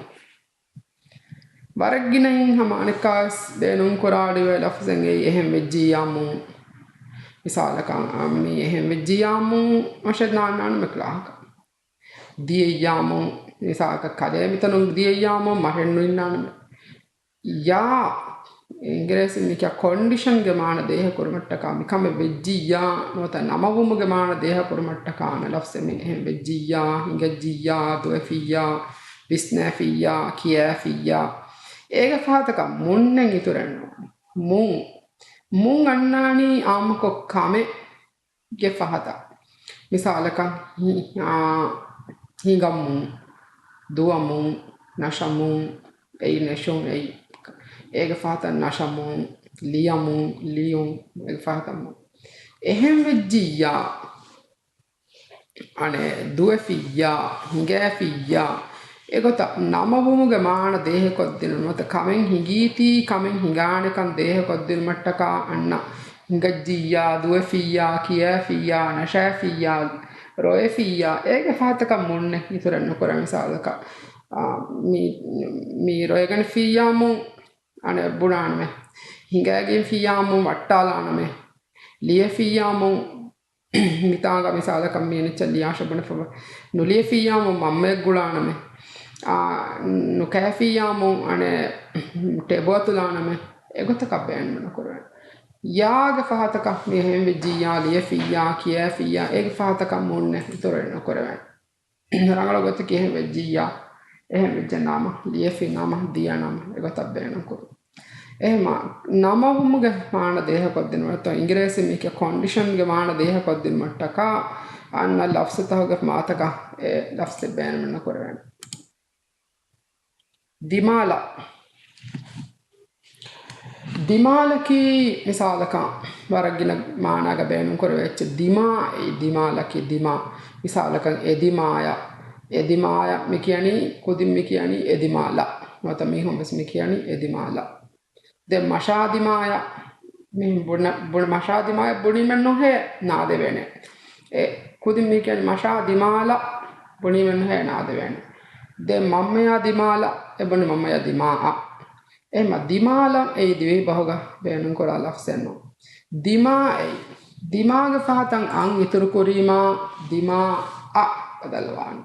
ވަރަށް ގިނައިން ހަމަ އަނެއްކާވެސް ބޭނުން ކުރާ އަޑުއިވޭ ލަފްޒެއް އެއީ އެހެން ވެއްޖިއްޔާމު. މިސާލަކަށް، އާ، މި އެހެން ވެއްޖިއްޔާމު މަށެއް ނާންނާނަމޭ ކްލާހަކަށް. ދިޔައްޔާމު، މިސާލަކަށް ކަލޭ މިތަނުން ދިޔައްޔާމު މަށެއް ނުއިންނާނަމޭ. ޔާ، އިނގިރޭސިން މި ކިޔާ ކޮންޑިޝަންގެ މާނަ ދޭހަ ކުރުމަށްޓަކާ މިކަމެއް ވެއްޖިއްޔާ ނުވަތަ ނަމަވުމުގެ މާނަ ދޭހަ ކުރުމަށްޓަކާ އަންނަ ލަފްޒެއް މި އެހެން ވެއްޖިއްޔާ، ހިނގައްޖިއްޔާ، ދުވެފިއްޔާ، ވިސްނާފިއްޔާ، ކިޔާފިއްޔާ. އޭގެ ފަހަތަކަށް މުންނެއް އިތުރެއް ނޫން. މުން. މުން އަންނާނީ އާއްމުކޮށް ކަމެއް ގެ ފަހަތަށް. މިސާލަކަށް، ހި-، އާ، ހިނގަމުން، ދުވަމުން، ނަށަމުން، އެއީ ނެށުން އެއީ. އޭގެ ފަހަތަށް ނަށަމުން، ލިޔަމުން، ލިޔުން، އޭގެ ފަހަތަށް މުން. އެހެން ވެއްޖިއްޔާ، އަނެއް ދުވެފިއްޔާ، ހިނގާފިއްޔާ، އެގޮތަށް ނަމަވުމުގެ މާނަ ދޭހަކޮށްދިނުން ނުވަތަ ކަމެއް ހިނގީތީ ކަމެއް ހިނގާނެކަން ދޭހަކޮށްދިނުމަށްޓަކާ އަންނަ ހިނގައްޖިއްޔާ، ދުވެފިއްޔާ، ކިޔާފިއްޔާ، ނަށާފިއްޔާ، ރޮއެފިއްޔާ، އޭގެ ފަހަތަކަށް މުންނެއް އިތުރެއް ނުކުރޭ. މިސާލަކަށް، އާ، މި، މި ރޮއެގަނެފިއްޔާމު އަނެއް ބުނާނަމޭ. ހިނގާގެންފިއްޔާމު ވައްޓާލާނަމޭ. ލިޔެފިއްޔާމު މިތާނގަ މިސާލަކަށް މިއަނެއްޗަށް ލިޔާށެ ބުނެފަ ނުލިޔެފިއްޔާމު މަންމައެއް ގުޅާނަމޭ. އާ، ނުކާފިއްޔާމު އަނެއް ޓެބު އަތުލާނަމޭ. އެގޮތަކަށް ބޭނުމެއް ނުކުރެވޭނެ. ޔާގެ ފަހަތަކަށް މި އެހެން ވެއްޖިއްޔާ، ލިޔެފިއްޔާ، ކިޔާފިއްޔާ، އޭގެ ފަހަތަކަށް މުންނެއް އިތުރެއް ނުކުރެވޭނެ. ރަނގަޅު ގޮތަކީ އެހެން ވެއްޖިއްޔާ، އެހެން ވެއްޖެ ނަމަ، ލިޔެފި ނަމަ، ދިޔަ ނަމަ، އެގޮތަށް ބޭނުން ކުރުން. އެހެމަ ނަމަވުމުގެ މާނަ ދޭހަކޮށްދިނުމަށް އިނގިރޭސި މީކެ ކޮންޑިޝަންގެ މާނަ ދޭހަކޮށްދިނުމަށްޓަކާ އަންނަ ލަފްޒުތަކުގެ މާތަކަށް އެ ލަފްޒެއް ބޭނުމެއް ނުކުރެވޭނެ. ދިމާލަށް. ދިމާލަކީ މިސާލަކަށް ވަރަށް ގިނަ މާނާގަ ބޭނުންކުރެވޭ އެއްޗެއް. ދިމާ، އެ ދިމާލަކީ ދިމާ. މިސާލަކަށް އެދިމާޔަށް، އެދިމާޔަށް މި ކިޔަނީ، ކުދިން މި ކިޔަނީ އެދިމާލަށް. ނުވަތަ މީހުން ވެސް މި ކިޔަނީ އެދިމާލަށް. ދެން މަށާދިމާޔަށް، މި ބުނަ-، ބުނަ-، މަށާދިމާޔަށް ބުނީމެއް ނުހޭ ނާދެވޭނެ. އެ ކުދިން މި ކިޔަނީ މަށާދިމާލަށް ބުނީމެއް ނުހޭ ނާދެވޭނެ. ދެން މަންމަޔާ ދިމާލަށް، އެ ބުނީ މަންމަޔާ ދިމާއަށް. އެހެމަ ދިމާލަށް އެއީ ދިވެހި ބަހުގަ ބޭނުންކުރާ ލަފްޒެއް ނޫން. ދިމާ އެއީ. ދިމާގެ ފަހަތަށް އަށް އިތުރުކުރީމާ ދިމާއަށް ބަދަލުވާނެ.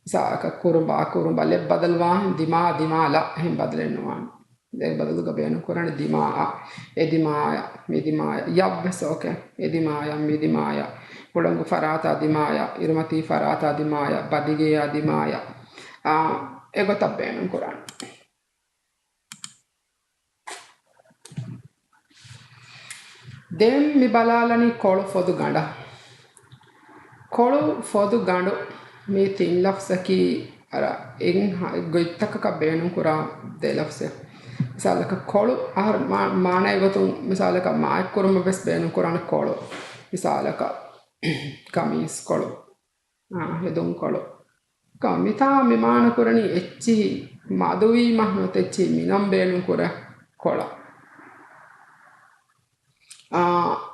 މިސާލަކަށް ކުރުނބާ، ކުރުނބަލެއް ބަދަލުވާހެން ދިމާ، ދިމާލަށް އެހެން ބަދަލެއް ނުވާނެ. ދެން ބަދަލުގަ ބޭނުން ކުރާނެ ދިމާއަށް، އެ ދިމާޔަށް، މި ދިމާޔަށް، ޔަށް ވެސް އޯކޭ. އެ ދިމާޔަށް، މި ދިމާޔަށް، ހުޅަނގު ފަރާތާ ދިމާޔަށް، އިރުމަތީ ފަރާތާ ދިމާޔަށް، ބަދިގެޔާ ދިމާޔަށް، އާ، އެގޮތަށް ބޭނުން ކުރާނެ. ދެން މި ބަލާލަނީ ކޮޅު ފޮދު ގަނޑަށް. ކޮޅު ފޮދު ގަނޑު މި ތިން ލަފްޒަކީ އަރަ އެއް ހަ-، ގޮތްތަކަކަށް ބޭނުން ކުރާ ދެ ލަފްޒެއް. މިސާލަކަށް ކޮޅު އަހަރު މާ-، މާނައިގެ ގޮތުން މިސާލަކަށް މާތްކުރުމަށް ވެސް ބޭނުން ކުރާނެ ކޮޅު. މިސާލަކަށް ކަމީސް ކޮޅު. އާ، ހެދުން ކޮޅު. ކަ-، މިތާ މި މާނަ ކުރަނީ އެއްޗިހި މަދުވީމަ ނުވަތަ އެއްޗިހި މިނަން ބޭނުން ކުރެ ކޮޅަށް. އާ،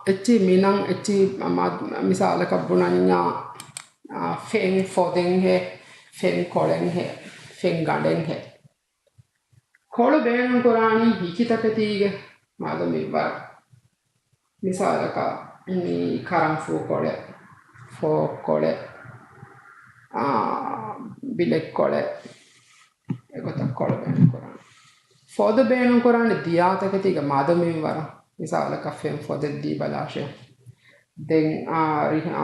އެއްޗިހި މިނަން އެއްޗިހި މަ-، މިސާލަކަށް ބުނަންޏާ، އާ، ފެން ފޮދެއްހޭ، ފެން ކޮޅެއްހޭ، ފެން ގަނޑެއްހޭ. ކޮޅު ބޭނުން ކުރާނީ ހިކިތަކެތީގެ މަދު މިންވަރަށް. މިސާލަކަށް، މި ކަރަންފޫ ކޮޅެއް، ފޯކް ކޮޅެއް، އާ، ބިލެއް ކޮޅެއް، އެގޮތަށް ކޮޅު ބޭނުން ކުރާނެ. ފޮދު ބޭނުން ކުރާނެ ދިޔާތަކެތީގެ މަދު މިންވަރަށް. މިސާލަކަށް ފެން ފޮދެއް ދީ ބަލާށޭ. ދެން، އާ، ރިހާ،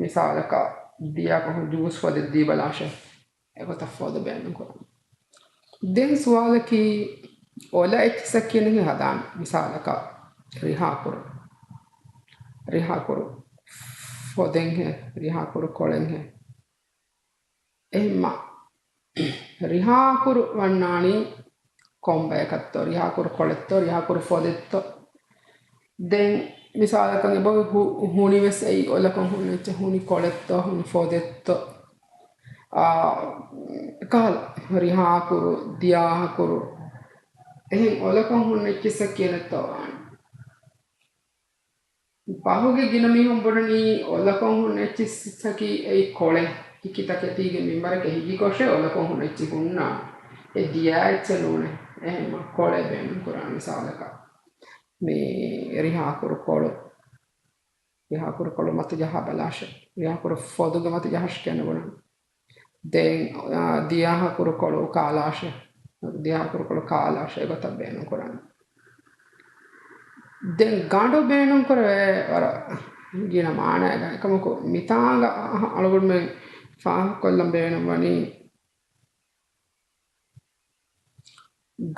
މިސާލަކަށް ދިޔާ ކޮހު ޖޫސް ފޮދެއް ދީ ބަލާށޭ. އެގޮތަށް ފޮދު ބޭނުން ކުރަން. ދެން ސުވާލަކީ، އޮލަ އެއްޗިއްސަށް ކިޔަނީ ހަދާން. މިސާލަކަށް، ރިހާކުރު. ރިހާކުރު ފޮދެއްހޭ، ރިހާކުރު ކޮޅެއްހޭ. އެހެންމަ، ރިހާކުރު ވަންނާނީ ކޮންބަޔަކަށްތޯ، ރިހާކުރު ކޮޅެއްތޯ، ރިހާކުރު ފޮދެއްތޯ. ދެން މިސާލަކަށް އެބަ ހު-، ހުނި ވެސް އެއީ އޮލަކޮށް ހުންނަ އެއްޗެއް، ހުނި ކޮޅެއްތޯ، ހުނި ފޮދެއްތޯ. އާ، ކަހަލަ، ރިހާކުރު، ދިޔާހަކުރު، އެހެން އޮލަކޮށް ހުންނަ އެއްޗިއްސަށް ކިޔަނެއްތޯ ވާނެ. ފަހުގެ ގިނަ މީހުން ބުނަނީ އޮލަކޮށް ހުންނަ އެއްޗިއްސަކީ އެއީ ކޮޅެއް، ހިކިތަކެތީގެ މިންވަރަކަށް ހިކިކޮށޭ އޮލަކޮށް ހުންނަ އެއްޗިހި ހުންނާނެ. އެ ދިޔަ އެއްޗެއް ނޫނޭ. އެހެންމަ ކޮޅެއް ބޭނުން ކުރާނެ މިސާލަކަށް. މި ރިހާކުރު ކޮޅު. ރިހާކުރު ކޮޅު މަތި ޖަހާ ބަލާށޭ. ރިހާކުރު ފޮދުގެ މަތި ޖަހާށޭ ކިޔަން ބުނަން. ދެން، އާ، ދިޔާހަކުރު ކޮޅު ކާލާށޭ. ދިޔާހަކުރު ކޮޅު ކާލާށޭ. އެގޮތަށް ބޭނުން ކުރަން. ދެން ގަނޑު ބޭނުން ކުރެވޭ ވަރަށް ގިނަ މާނައެއްގަ. އެކަމަކު މިތާނގަ އަ-، އަޅުގަނޑުމެން ފާހަގަކޮށްލަން ބޭނުންވަނީ،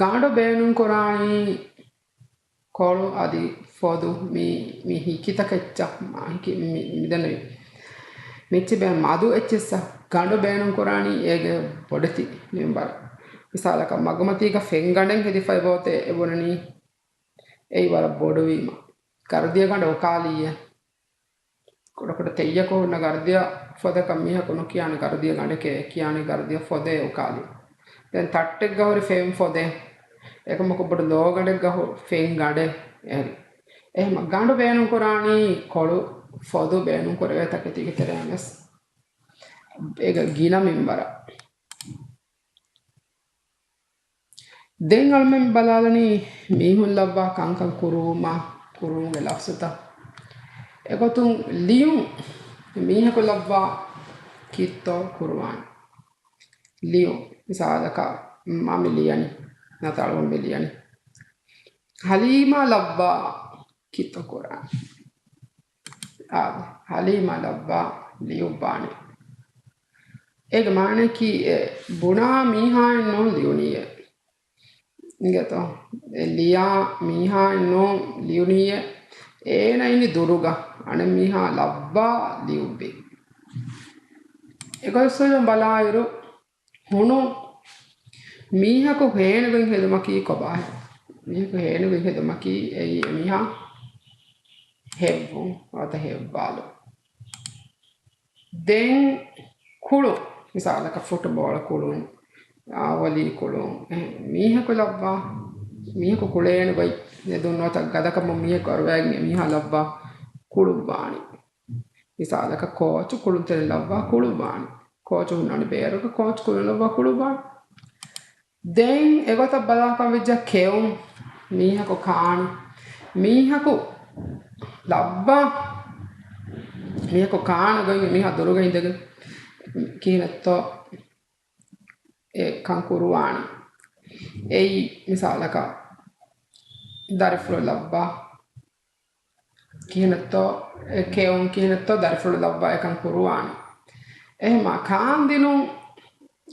ގަނޑު ބޭނުން ކުރާނީ ކޮޅު އަދި ފޮދު މި، މި ހިކިތަކެއްޗަށް، މާ ހިކި-، މި-، މިދެންނެވި. މިއްޗި ބޭ މަދު އެއްޗިއްސަށް ގަނޑު ބޭނުން ކުރާނީ އޭގެ ބޮޑެތި މިންވަރަށް. މިސާލަކަށް މަގުމަތީގަ ފެން ގަނޑެއް ހެދިފައި ބޯތޭ އެބުނަނީ. އެއީ ވަރަށް ބޮޑުވީމަ. ގަރުދިޔަ ގަނޑު އުކާލީއޭ. ކުޑަކުޑަ ތެއްޔަކު ހުންނަ ގަރުދިޔަ ފޮދަކަށް މީހަކު ނުކިޔާނެ ގަރުދިޔަ ގަނޑެކޭ، ކިޔާނީ ގަރުދިޔަ ފޮދޭ އުކާލި. ދެން ތައްޓެއްގަ ހުރި ފެން ފޮދޭ. އެކަމަކު ބޮޑު ލޯ ގަނޑެއްގަ ހު-، ފެން ގަނޑޭ އެހެން. އެހެމަ ގަނޑު ބޭނުން ކުރާނީ ކޮޅު ފޮދު ބޭނުން ކުރެވޭ ތަކެތީގެ ތެރެއިން ވެސް. އޭގަ ގިނަ މިންވަރަށް. ދެން އަޅުމެން ބަލާލަނީ މީހުން ލައްވާ ކަންކަން ކުރުވުމާ ކުރުމުގެ ލަފްޒުތައް. އެގޮތުން ލިޔުން، މީހަކު ލައްވާ ކިތައްތޯ ކުރުވާނެ. ލިޔުން، މިސާލަކަށް މަ މި ލިޔަނީ، ނަތަ އަޅުގަނޑު މި ލިޔަނީ. ހަލީމާ ލައްވާ ކިތައް ކުރާނެ. އާދެ، ހަލީމާ ލައްވާ ލިޔުއްވާނެ. އޭގެ މާނައަކީ އެ ބުނާ މީހާއެއް ނޫން ލިޔުނީއޭ. އިނގޭތޯ؟ އެ ލިޔާ މީހާއެއް ނޫން ލިޔުނީއޭ. އޭނަ އިނީ ދުރުގަ އަނެއް މީހާ ލައްވާ ލިޔުއްވި. އެގޮތްސުރެން ބަލާއިރު، ހުނު މީހަކު ހޭނުގެން ހެދުމަކީ ކޮބާހޭ؟ މީހަކު ހޭނުގެން ހެދުމަކީ އެއީ އެމީހާ ހެއްވުން ނުވަތަ ހެއްވާލުން. ދެން ކުޅުން، މިސާލަކަށް ފުޓުބޯޅަ ކުޅުން، އާ، ވޮލީ ކުޅުން، އެ، މީހަކު ލައްވާ، މީހަކު ކުޅޭނެ ގޮތް ހެދުން ނުވަތަ ގަދަކަމުން މީހަކު އަރުވައިގެން އެމީހާ ލައްވާ ކުޅުއްވާނީ. މިސާލަކަށް ކޯޗު ކުޅުންތެރިން ލައްވާ ކުޅުއްވާނީ. ކޯޗު ހުންނާނީ ބޭރަކަށް ކޯޗު ކުޅުން ލައްވާ ކުޅުއްވާނީ. ދެން އެގޮތަށް ބަލާކަށް ވެއްޖެ ކެއުން، މީހަކު ކާނު، މީހަކު ލައްވާ، މީހަކު ކާނު ގޮތް މީހާ ދުރުގަ އިނދެގެން ކިހިނެއްތޯ އެ ކަން ކުރުވާނީ. އެއީ މިސާލަކަށް ދަރިފުޅު ލައްވާ ކިހިނެއްތޯ، އެ ކެއުން ކިހިނެއްތޯ ދަރިފުޅު ލައްވާ އެކަން ކުރުވާނެ. އެހެމާ ކާންދިނުން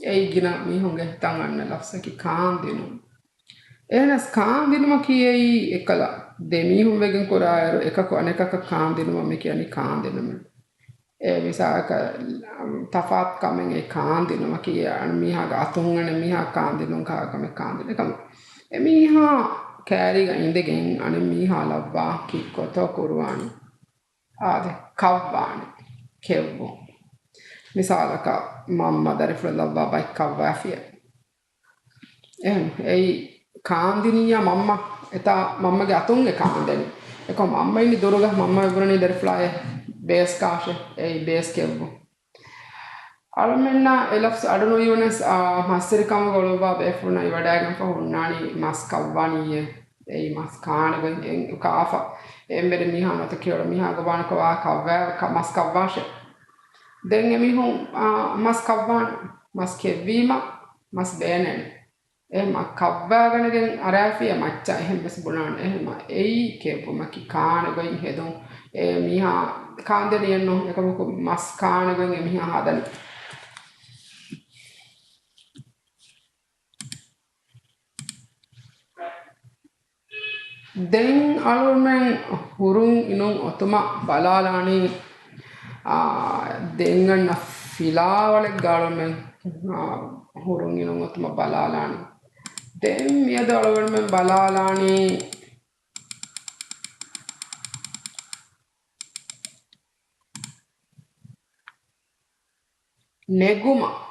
އެއީ ގިނަ މީހުންގެ ހިތަށް އަންނަ ލަފްޒަކީ ކާންދިނުން. އެހެނަސް ކާންދިނުމަކީ އެއީ އެކަލަ ދެ މީހުން ވެގެން ކުރާއިރު އެކަކު އަނެކަކަށް ކާންދިނުމަށް މި ކިޔަނީ ކާންދިނުމެއް. އެ މިސާލަކަށް، ތަފާތު ކަމެއް އެ ކާންދިނުމަކީ އަން މީހާގެ އަތުން އަނެއް މީހާ ކާންދިނުން ކާ ކަމެއް ކާންދިނުން. އެކަމަ އެ މީހާ ކައިރީގަ އިނދެގެން އަނެއް މީހާ ލައްވާ ކީއްކޮތޯ ކުރުވާނީ. އާދެ، ކައްވާނެ. ކެއްވުން. މިސާލަކަށް މަންމަ ދަރިފުޅު ލައްވާ ބައެއް ކައްވާފިއެއް. އެހެން އެއީ ކާންދިނިއްޔާ މަންމަ އެތާ މަންމަގެ އަތުން އެ ކާންދެނީ. އެކަމަ މަންމަ އިން ދުރުގަ މަންމަ އެބުރަނީ ދަރިފުޅާއެ ބޭސް ކާށެ. އެއީ ބޭސް ކެއްވުން. އަޅުމެންނާ އެ ލަފްޒު އަޑު ނުއިވުނަސް، އާ، މަސްވެރިކަމުގަ އުޅުއްވާ ބޭފުޅުންނަށް އިވަޑައިގެންފަ ހުންނާނީ މަސް ކައްވާނީއޭ. އެއީ މަސް ކާނެ ގޮތް އެ-، ކާފަ. އެންމެރި މީހާ ނުވަތަ ކިޔޮޅު މީހާ ގޮވާނެ ކޮވާ ކައްވާ ކަ-، މަސް ކައްވާށޭ. ދެން އެމީހުން، އާ، މަސް ކައްވާނެ. މަސް ކެއްވީމަ މަސް ބޭނެން. އެހެމަ ކައްވާގަނެގެން އަރާފިޔަ މައްޗަށް އެހެން ވެސް ބުނާނެ. އެހެމަ އެއީ ކެއްވުމަކީ ކާނެ ގޮތް ހެދުން. އެ މީހާ ކާންދެނިއެއްނު. އެކަމަކު މަސް ކާނެ ގޮތް އެ މީހާ ހަދަނީ. ދެން އަޅުމެން ހުރުން އިނުން އޮތުމަށް ބަލާލާނީ، އާ، ދެން އަންނަ ފިލާވަޅެއްގަ އަޅުމެން، އާ، ހުރުން އިނުން އޮތުމަށް ބަލާލާނީ. ދެން މިއަދު އަޅުމެން ބަލާލާނީ ނެގުމަށް.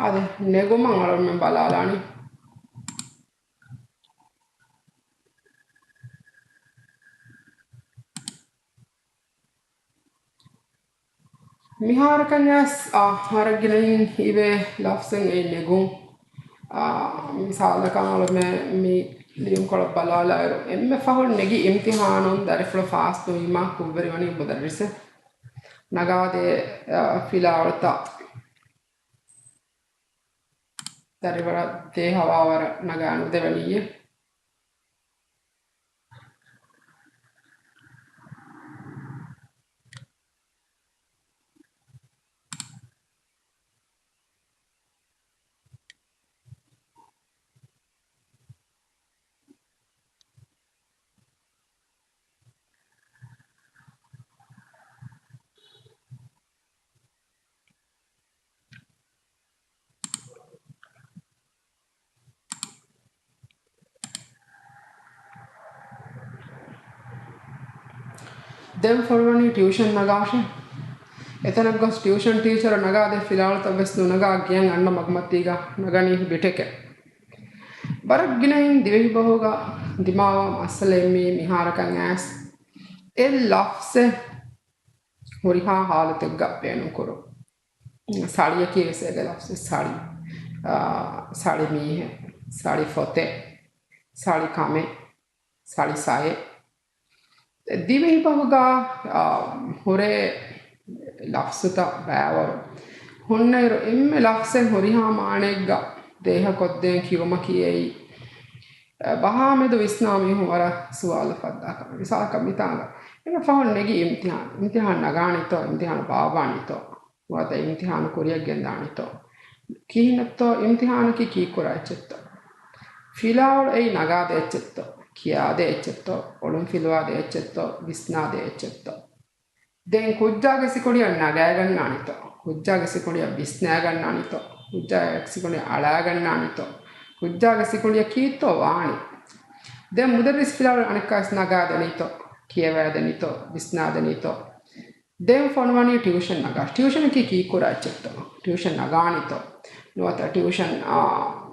އާދެ، ނެގުމަށް އަޅުމެން ބަލާލާނީ. މިހާރަކަށް ވެސް، އާ، ވަރަށް ގިނައިން އިވޭ ލަފްޒެއް އެއީ ނެގުން. އާ، މިސާލަކަށް އަޅުމެން މި ލިޔުންކޮޅަށް ބަލާލާއިރު، އެންމެ ފަހުން ނެގި އިމްތިހާނުން ދަރިފުޅު ފާސް ނުވީމާ ކުށްވެރިވަނީ މުދައްރިސެއް. ނަގާދޭ، އާ، ފިލާވަޅުތައް. ދަރިފުޅަށް ދޭހަވާވަރަށް ނަގާ ނުދެވެނީއޭ. ދެން ފޮނުވަނީ ޓިއުޝަން ނަގާށޭ. އެތަނަށް ގޮސް ޓިއުޝަން ޓީޗަރު ނަގާދޭ ފިލާވަޅުތައް ވެސް ނުނަގާ ގެޔަށް އަންނަ މަގުމަތީގަ ނަގަނީ ބިޓެކެއް. ވަރަށް ގިނައިން ދިވެހިބަހުގަ ދިމާވާ މައްސަލައެއް މީ މިހާރަކަށް އައިސް އެ ލަފްޒެއް ހުރިހާ ހާލަތެއްގަ ބޭނުންކުރުން. ސަޅިއަކީ ވެސް އޭގެ ލަފްޒެއް ސަޅި. އާ، ސަޅި މީހެއް، ސަޅި ފޮތެއް، ސަޅި ކަމެއް، ސަޅި ސައެއް. ދިވެހިބަހުގަ، އާ، ހުރޭ ލަފްޒުތައް ބައިވަރު ހުންނައިރު، އެންމެ ލަފްޒެއް ހުރިހާ މާނައެއްގަ ދޭހަކޮށްދޭން ކިޔުމަކީ އެއީ، އަ، ބަހާ މެދު ވިސްނާ މީހުން ވަރަށް ސުވާލު ފައްދާ ކަމެއް. މިސާލަކަށް މިތާނގަ އެންމެ ފަހުން ނެގި އިމްތިހާން، އިމްތިހާން ނަގާނީތޯ، އިމްތިހާން ބާއްވާނީތޯ، ނުވަތަ އިމްތިހާނު ކުރިއަށް ގެންދާނީތޯ، ކިހިނެއްތޯ، އިމްތިހާނަކީ ކީއްކުރާ އެއްޗެއްތޯ، ފިލާވަޅު އެއީ ނަގާދޭ އެއްޗެއްތޯ، ކިޔާދޭ އެއްޗެއްތޯ، އޮޅުން ފިލުވާދޭ އެއްޗެއްތޯ، ވިސްނާދޭ އެއްޗެއްތޯ. ދެން ކުއްޖާގެ ސިކުނޑިއަށް ނަގާގަންނާނީތޯ؟ ކުއްޖާގެ ސިކުނޑިއަށް ވިސްނާގަންނާނީތޯ؟ ކުއްޖާގެ ސިކުނޑިއަށް އަޅާގަންނާނީތޯ؟ ކުއްޖާގެ ސިކުނޑިއަށް ކީއްތޯ ވާނީ؟ ދެން މުދައްރިސް ފިލާވަޅު އަނެއްކާވެސް ނަގާދެނީތޯ، ކިޔަވައިދެނީތޯ، ވިސްނާދެނީތޯ. ދެން ފޮނުވަނީ ޓިއުޝަން ނަގާށޭ. ޓިއުޝަނަކީ ކީއްކުރާ އެއްޗެއްތޯ؟ ޓިއުޝަން ނަގާނީތޯ؟ ނުވަތަ ޓިއުޝަން، އާ،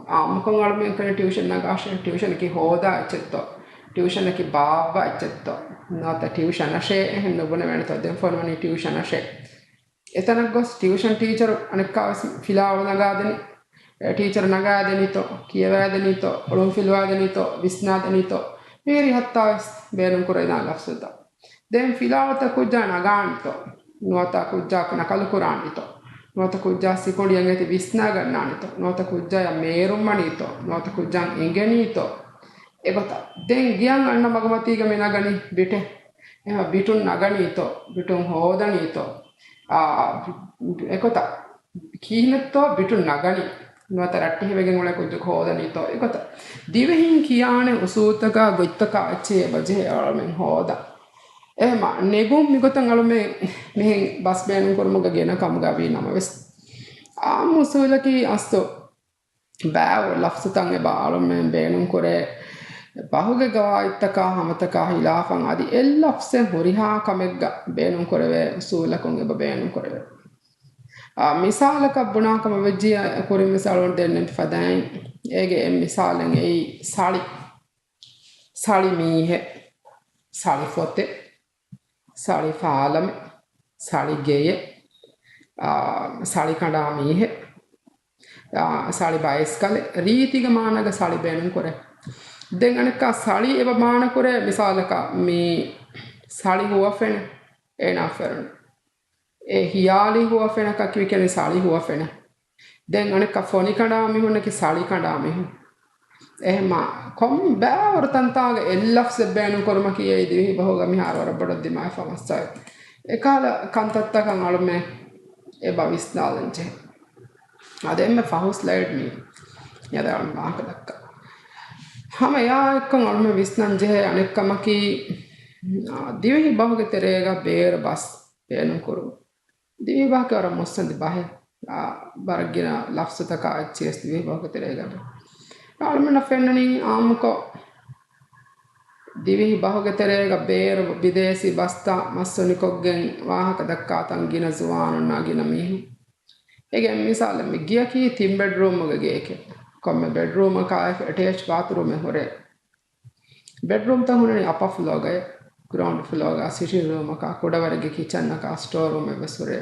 އާއްމުކޮށް އަޅުމެން ކަން ޓިއުޝަން ނަގާށޭ. ޓިއުޝަނަކީ ހޯދާ އެއްޗެއްތޯ؟ ޓިއުޝަނަކީ ބާއްވާ އެއްޗެއްތޯ؟ ނުވަތަ ޓިއުޝަނަށޭ އެހެން ނުބުނެވޭނެތޯ؟ ދެން ފޮނުވަނީ ޓިއުޝަނަށޭ. އެތަނަށް ގޮސް ޓިއުޝަން ޓީޗަރު އަނެއްކާވެސް ފިލާވަޅު ނަގާދެނީ. އެ ޓީޗަރު ނަގާދެނީތޯ، ކިޔަވާދެނީތޯ، އޮޅުންފިލުވާދެނީތޯ، ވިސްނާދެނީތޯ، މިހިރީ ހައްތާވެސް ބޭނުންކުރެވިދާނެ ލަފްޒުތައް. ދެން ފިލާވަޅުތައް ކުއްޖާ ނަގާނީތޯ، ނުވަތަ ކުއްޖާ ނަކަލުކުރާނީތޯ، ނުވަތަ ކުއްޖާ ސިކުނޑިއަށް އެތި ވިސްނާގަންނާނީތޯ، ނުވަތަ ކުއްޖާޔަށް މޭރުންވަނީތޯ، ނުވަތަ ކުއްޖާ އެނގެނީތޯ. އެގޮތަށް ދެން ގިޔަން އަންނަ މަގުމަތީގަ މި ނަގަނީ ބިޓެއް. އެހެން ބިޓުން ނަގަނީތޯ، ބިޓުން ހޯދަނީތޯ. އާ، އެގޮތަށް ކިހިނެއްތޯ ބިޓުން ނަގަނީ. ނުވަތަ ރައްޓެހިވެގެން އުޅޭ ކުއްޖަކު ހޯދަނީތޯ. އެގޮތަށް ދިވެހިން ކިޔާނެ އުސޫލުތަކާ ގޮތްތަކާ އެއްޗެހި އެބަޖެހޭ އަޅުމެން ހޯދަން. އެހެމަ ނެގުން މިގޮތަށް އަޅުމެން މިހެން ބަސް ބޭނުންކުރުމުގަ ގެނަ ކަމުގަ ވީ ނަމަވެސް، އާއްމު އުސޫލަކީ އަސްލު ބައިވަރު ލަފްޒުތައް އެބަ އަޅުމެން ބޭނުންކުރޭ، ބަހުގެ ގަވާއިދުތަކާ ހަމަތަކާ ހިލާފަށް އަދި އެއް ލަފްޒެއް ހުރިހާ ކަމެއްގަ ބޭނުންކުރެވޭ އުސޫލަކުން އެބަ ބޭނުންކުރެވޭ. އާ، މިސާލަކަށް ބުނާ ކަމަށް ވެއްޖިއްޔާ، ކުރިން މިސާލު ދެންނެވި ފަދައިން، އޭގެ އެއް މިސާލެއް އެއީ ސަޅި. ސަޅި މީހެއް، ސަޅި ފޮތެއް، ސަޅި ފާލަމެއް، ސަޅި ގެޔެއް، އާ، ސަޅި ކަނޑާ މީހެއް، އާ، ސަޅި ބައިސްކަލެއް، ރީތިގެ މާނަގަ ސަޅި ބޭނުން ކުރޭ. ދެން އަނެއްކާ ސަޅި އެބަ މާނަ ކުރޭ، މިސާލަކަށް މި ސަޅި ހުވަފެނެއް އޭނާ ފެނުން. އެ ހިޔާލީ ހުވަފެނަކަށް ކިޔަނީ ސަޅި ހުވަފެނެއް. ދެން އަނެއްކާ ފޮނި ކަނޑާ މީހުންނަކީ ސަޅި ކަނޑާ މީހުން. އެހެމަ ކޮން ބައިވަރު ތަންތާގަ އެއް ލަފްޒެއް ބޭނުން ކުރުމަކީ އެއީ ދިވެހި ބަހުގަ މިހާރު ވަރަށް ބޮޑަށް ދިމާވެފަ މައްސަލައެއް. އެކަހަލަ ކަންތައްތަކަށް އަޅުމެން އެބަ ވިސްނާލަން ޖެހޭ. އަދި އެންމެ ފަހު ސްލައިޑް މީ. އަދި އަޅުމެން ވާހަކަ ދައްކާ. ހަމަ އެއާ އެއްކޮށް އަޅުމެން ވިސްނަން ޖެހޭ އަނެއް ކަމަކީ، އާ، ދިވެހި ބަހުގެ ތެރޭގަ ބޭރަށް ބަސް ބޭނުން ކުރުން. ދިވެހި ބަހަކީ ވަރަށް މުއްސަނދި ބަހެއް. އާ، ވަރަށް ގިނަ ލަފްޒުތަކާ އެއްޗިއެސް ދިވެހި ބަހުގެ ތެރޭގަ ވޭ. އަޅުމެންނަށް ފެންނަނީ އާއްމުކޮށް ދިވެހި ބަހުގެ ތެރޭގަ ބޭރު ބިދޭސީ ބަސްތައް މައްސަލަ ކޮށްގެން ވާހަކަ ދައްކާތަން ގިނަ ޒުވާނުންނާ ގިނަ މީހުން. އޭގެ މިސާލެއް މި ގެއަކީ ތިން ބެޑްރޫމުގެ ގެއެކޭ. ކޮންމެ ބެޑްރޫމަކާ އެޓޭޗް ބާތުރޫމެއް ހުރޭ. ބެޑްރޫމްތައް ހުންނަނީ އަޕަ ފްލޯގައި، ގްރައުންޑް ފްލޯގަ ސިޓިން ރޫމަކާ، ކުޑަވަރެއްގެ ކިޗަންއަކާ ސްޓޯރޫމެއް ވެސް ހުރޭ.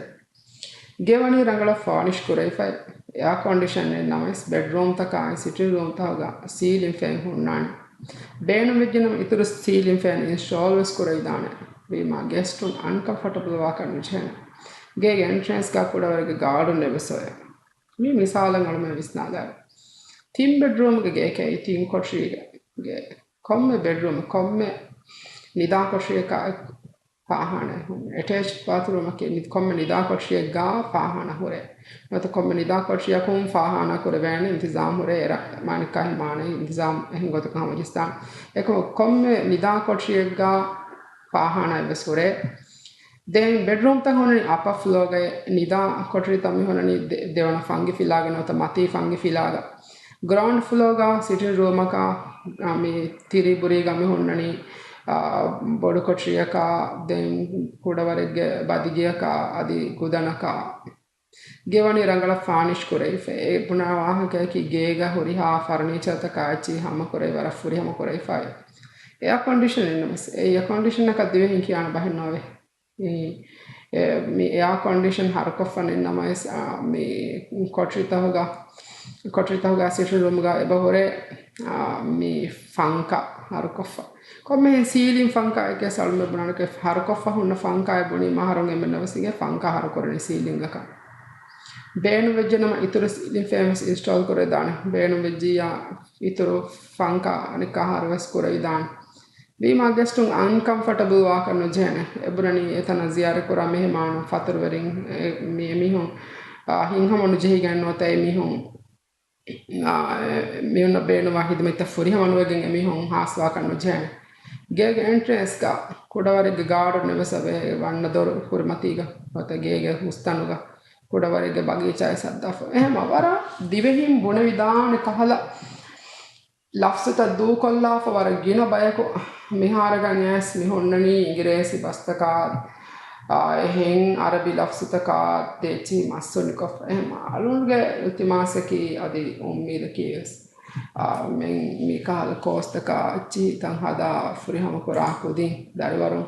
ގެ ވަނީ ރަނގަޅަށް ފާނިޝް ކުރެވިފައި. އެއާކޮންޑިޝަނެއް ނަމަވެސް، ބެޑްރޫމްތަކާއި ސިޓިން ރޫމްތަކުގަ ސީލިން ފޭން ހުންނާނެ. ބޭނުންވެއްޖެނަމަ އިތުރު ސީލިން ފޭން އިންސްޓޯލް ވެސް ކުރެވިދާނެ. ވީމާ ގެސްޓުން އަންކަމްފަޓަބަލް ވާކަށް ނުޖެހޭނެ. ގޭގެ އެންޓްރެންސްގަ ކުޑަވަރެއްގެ ގާޑުން އެއްވެސް އޮވޭ. މި މިސާލަށް އަޅުމެން ވިސްނާލާ. ތިން ބެޑްރޫމްގެ ގެއެކޭ ތިން ކޮޓަރީގެ ގެ. ކޮންމެ ބެޑްރޫމެއް ކޮންމެ ނިދާ ކޮޓަރިއަކާ ފާހާނާ ހުންނަ. އެޓޭޗްޑް ބާތުރޫމަކީ ނި-، ކޮންމެ ނިދާ ކޮޓަރިއެއްގަ ފާހާނާ ހުރޭ. ނުވަތަ ކޮންމެ ނިދާ ކޮޓަރިއަކުން ފާހާނާ ކުރެވޭނެ އިންތިޒާމް ހުރޭ. އެރަ މާނިކާހި މާނަ އިންތިޒާމް އެހެން ގޮތަކަށް ހަމަޖައްސާނެ. އެކަމަކު ކޮންމެ ނިދާ ކޮޓަރިއެއްގަ ފާހާނާ އެއްވެސް ހުރޭ. ދެން ބެޑްރޫމްތައް ހުންނަނީ އަޕަ ފްލޯގައި، ނިދާ ކޮޓަރިތައް މި ހުންނަނީ ދެ-، ދެވަނަ ފަންގި ފިލާގަ ނުވަތަ މަތީ ފަންގި ފިލާގަ. ގްރައުންޑް ފްލޯގަ ސިޓިން ރޫމަކާ، އާ، މި ތިރީ ބުރީގަ މި ހުންނަނީ، އާ، ބޮޑު ކޮޓަރިއަކާ، ދެން ކުޑަވަރެއްގެ ބަދިގެއަކާ އަދި ގުދަނަކާ. ގެ ވަނީ ރަނގަޅަށް ފާނިޝް ކުރެވިފައި. އެ ބުނާ ވާހަކައަކީ ގޭގަ ހުރިހާ ފަރުނީޗާތަކާ އެއްޗިހި ހަމަ ކުރެވި ވަރަށް ފުރިހަމަ ކުރެވިފައި. އެއާ ކޮންޑިޝަނެއް ނަމަވެސް، އެ އެއާ ކޮންޑިޝަނަކަށް ދިވެހިން ކިޔާނެ ބަހެއް ނޯވޭ. މި، އެ، މި އެއާ ކޮންޑިޝަން ހަރުކޮށްފަ ނެތް ނަމަވެސް، އާ، މި ކޮޓަރިތަހުގަ، ކޮޓަރިތަހުގަ ސިޓިން ރޫމުގަ އެބަ ހުރޭ، އާ، މި ފަންކާ ހަރުކޮށްފަ. ކޮންމެހެން ސީލިން ފަންކާއެކޭ ސަޅުމެ ބުނާނެކޭ ހަރުކޮށްފަ ހުންނަ ފަންކާއެއް ބުނީމަ އަހަރުން އެންމެންނަށް ވެސް އިނގޭ ފަންކާ ހަރުކުރަނީ ސީލިންގަކަށް. ބޭނުންވެއްޖެނަމަ އިތުރު ސީލިން ފޭން ވެސް އިންސްޓޯލް ކުރެވިދާނެ. ބޭނުންވެއްޖިއްޔާ އިތުރު ފަންކާ އަނެއްކާ ހަރު ވެސް ކުރެވިދާނެ. ވީމާ ގެސްޓުން އަންކަމްފަޓަބަލް ވާކަށް ނުޖެހޭނެ. އެބުނަނީ އެތަނަށް ޒިޔާރަތްކުރާ މެހެމާނުން ފަތުރުވެރިން، އެ، މި އެމީހުން، އާ، ހިތްހަމަ ނުޖެހިގެން ނުވަތަ އެމީހުން، އާ، އެ، މީހުންނަށް ބޭނުންވާ ހިދުމަތްތައް ފުރިހަމަ ނުވެގެން އެމީހުން ހާސްވާކަށް ނުޖެހޭނެ. ގޭގެ އެންޓްރެންސްގަ ކުޑަވަރެއްގެ ގާޑުން އެއްވެސް އެބަ އެ ވަންނަ ދޮރު ކުރިމަތީގަ ނުވަތަ ގޭގެ ހުސްތަނުގަ ކުޑަވަރެއްގެ ބަގީޗާއެއް ސައްދާފަ. އެހެމަ ވަރަށް ދިވެހިން ބުނެވިދާނެ ކަހަލަ ލަފްޒުތައް ދޫކޮށްލާފަ ވަރަށް ގިނަ ބަޔަކު މިހާރަކަށް އައިސް މި ހުންނަނީ އިނގިރޭސި ބަސްތަކާ، އާ، އެހެން އަރަބި ލަފްޒުތަކާ ދޭއްޗިހި މައްސުނިކޮށް. އެހެން އަޅުގަނޑުގެ އިލްތިމާސަކީ އަދި އުއްމީދަކީ ވެސް، އާ، މި، މި ކަހަލަ ކޯސްތަކާ އެއްޗިހި ތަން ހަދާ ފުރިހަމަ ކުރާ ކުދިން ދަރިވަރުން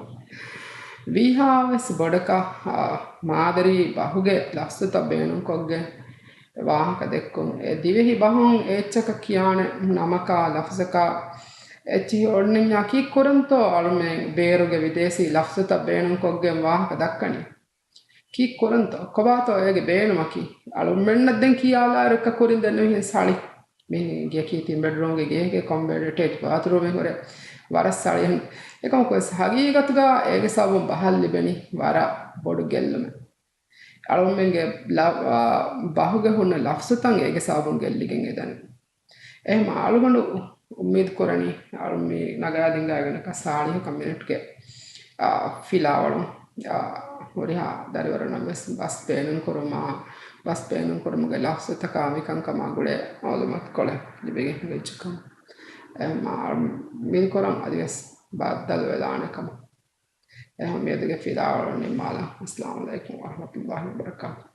ވީހާވެސް ބޮޑަކަށް، އާ، މާދަރީ ބަހުގެ ލަފްޒުތައް ބޭނުންކޮށްގެން ވާހަކަ ދެއްކުން. އެ ދިވެހި ބަހުން އެއްޗަކަށް ކިޔާނެ ނަމަކާ ލަފްޒަކާ އެއްޗިހި އޮންނަންޏާ ކީއްކުރަންތޯ އަޅުމެން ބޭރުގެ ވިދޭސީ ލަފްޒުތައް ބޭނުންކޮށްގެން ވާހަކަ ދައްކަނީ؟ ކީއްކުރަންތޯ؟ ކޮބާތޯ އޭގެ ބޭނުމަކީ؟ އަޅުމެންނަށް ދެން ކިޔާލާއިރު އެއްކަ ކުރިން ދެންނެވިހެން ސަޅި. މި ގެޔަކީ ތިން ބެޑްރޫމްގެ ގެއެކޭ، ކޮން ބެޑް އެޓޭޗް ބާތުރޫމެއް ހުރެ ވަރަށް ސަޅި. އެކަމަކު ވެސް ހަގީގަތުގަ އޭގެ ސަބަބުން ބަހަށް ލިބެނީ ވަރަށް ބޮޑު ގެއްލުމެއް. އަޅުމެންގެ ލަ-، އާ، ބަހުގެ ހުންނަ ލަފްޒުތައް އޭގެ ސަބަބުން ގެއްލިގެން އެދަނީ. އެހެން އަޅުގަނޑު އުއްމީދު ކުރަނީ އަޅު މި ނަގާދިންގާގެނަކަ ސާޅީހަކަށް މިނެޓްގެ، އާ، ފިލާވަޅުން، އާ، ހުރިހާ ދަރިވަރުންނަށް ވެސް ބަސް ބޭނުން ކުރުމާ، ބަސް ބޭނުން ކުރުމުގެ ލަފްޒުތަކާ މިކަންކަމާ ގުޅޭ މައުލޫމާތުކޮޅެއް ލިބިގެން ހިނގައްޖެކަން. އެ، މާ، އަޅު އުއްމީދު ކުރަން އަދިވެސް ބައްދަލު ވެލާނެ ކަމަށް. އެހެން މިއަދުގެ ފިލާވަޅު ނިންމާލަން. އައްސަލާމު ޢަލައިކުމް ވަރަޙްމަތުﷲި ވަބަރަކާތުހު.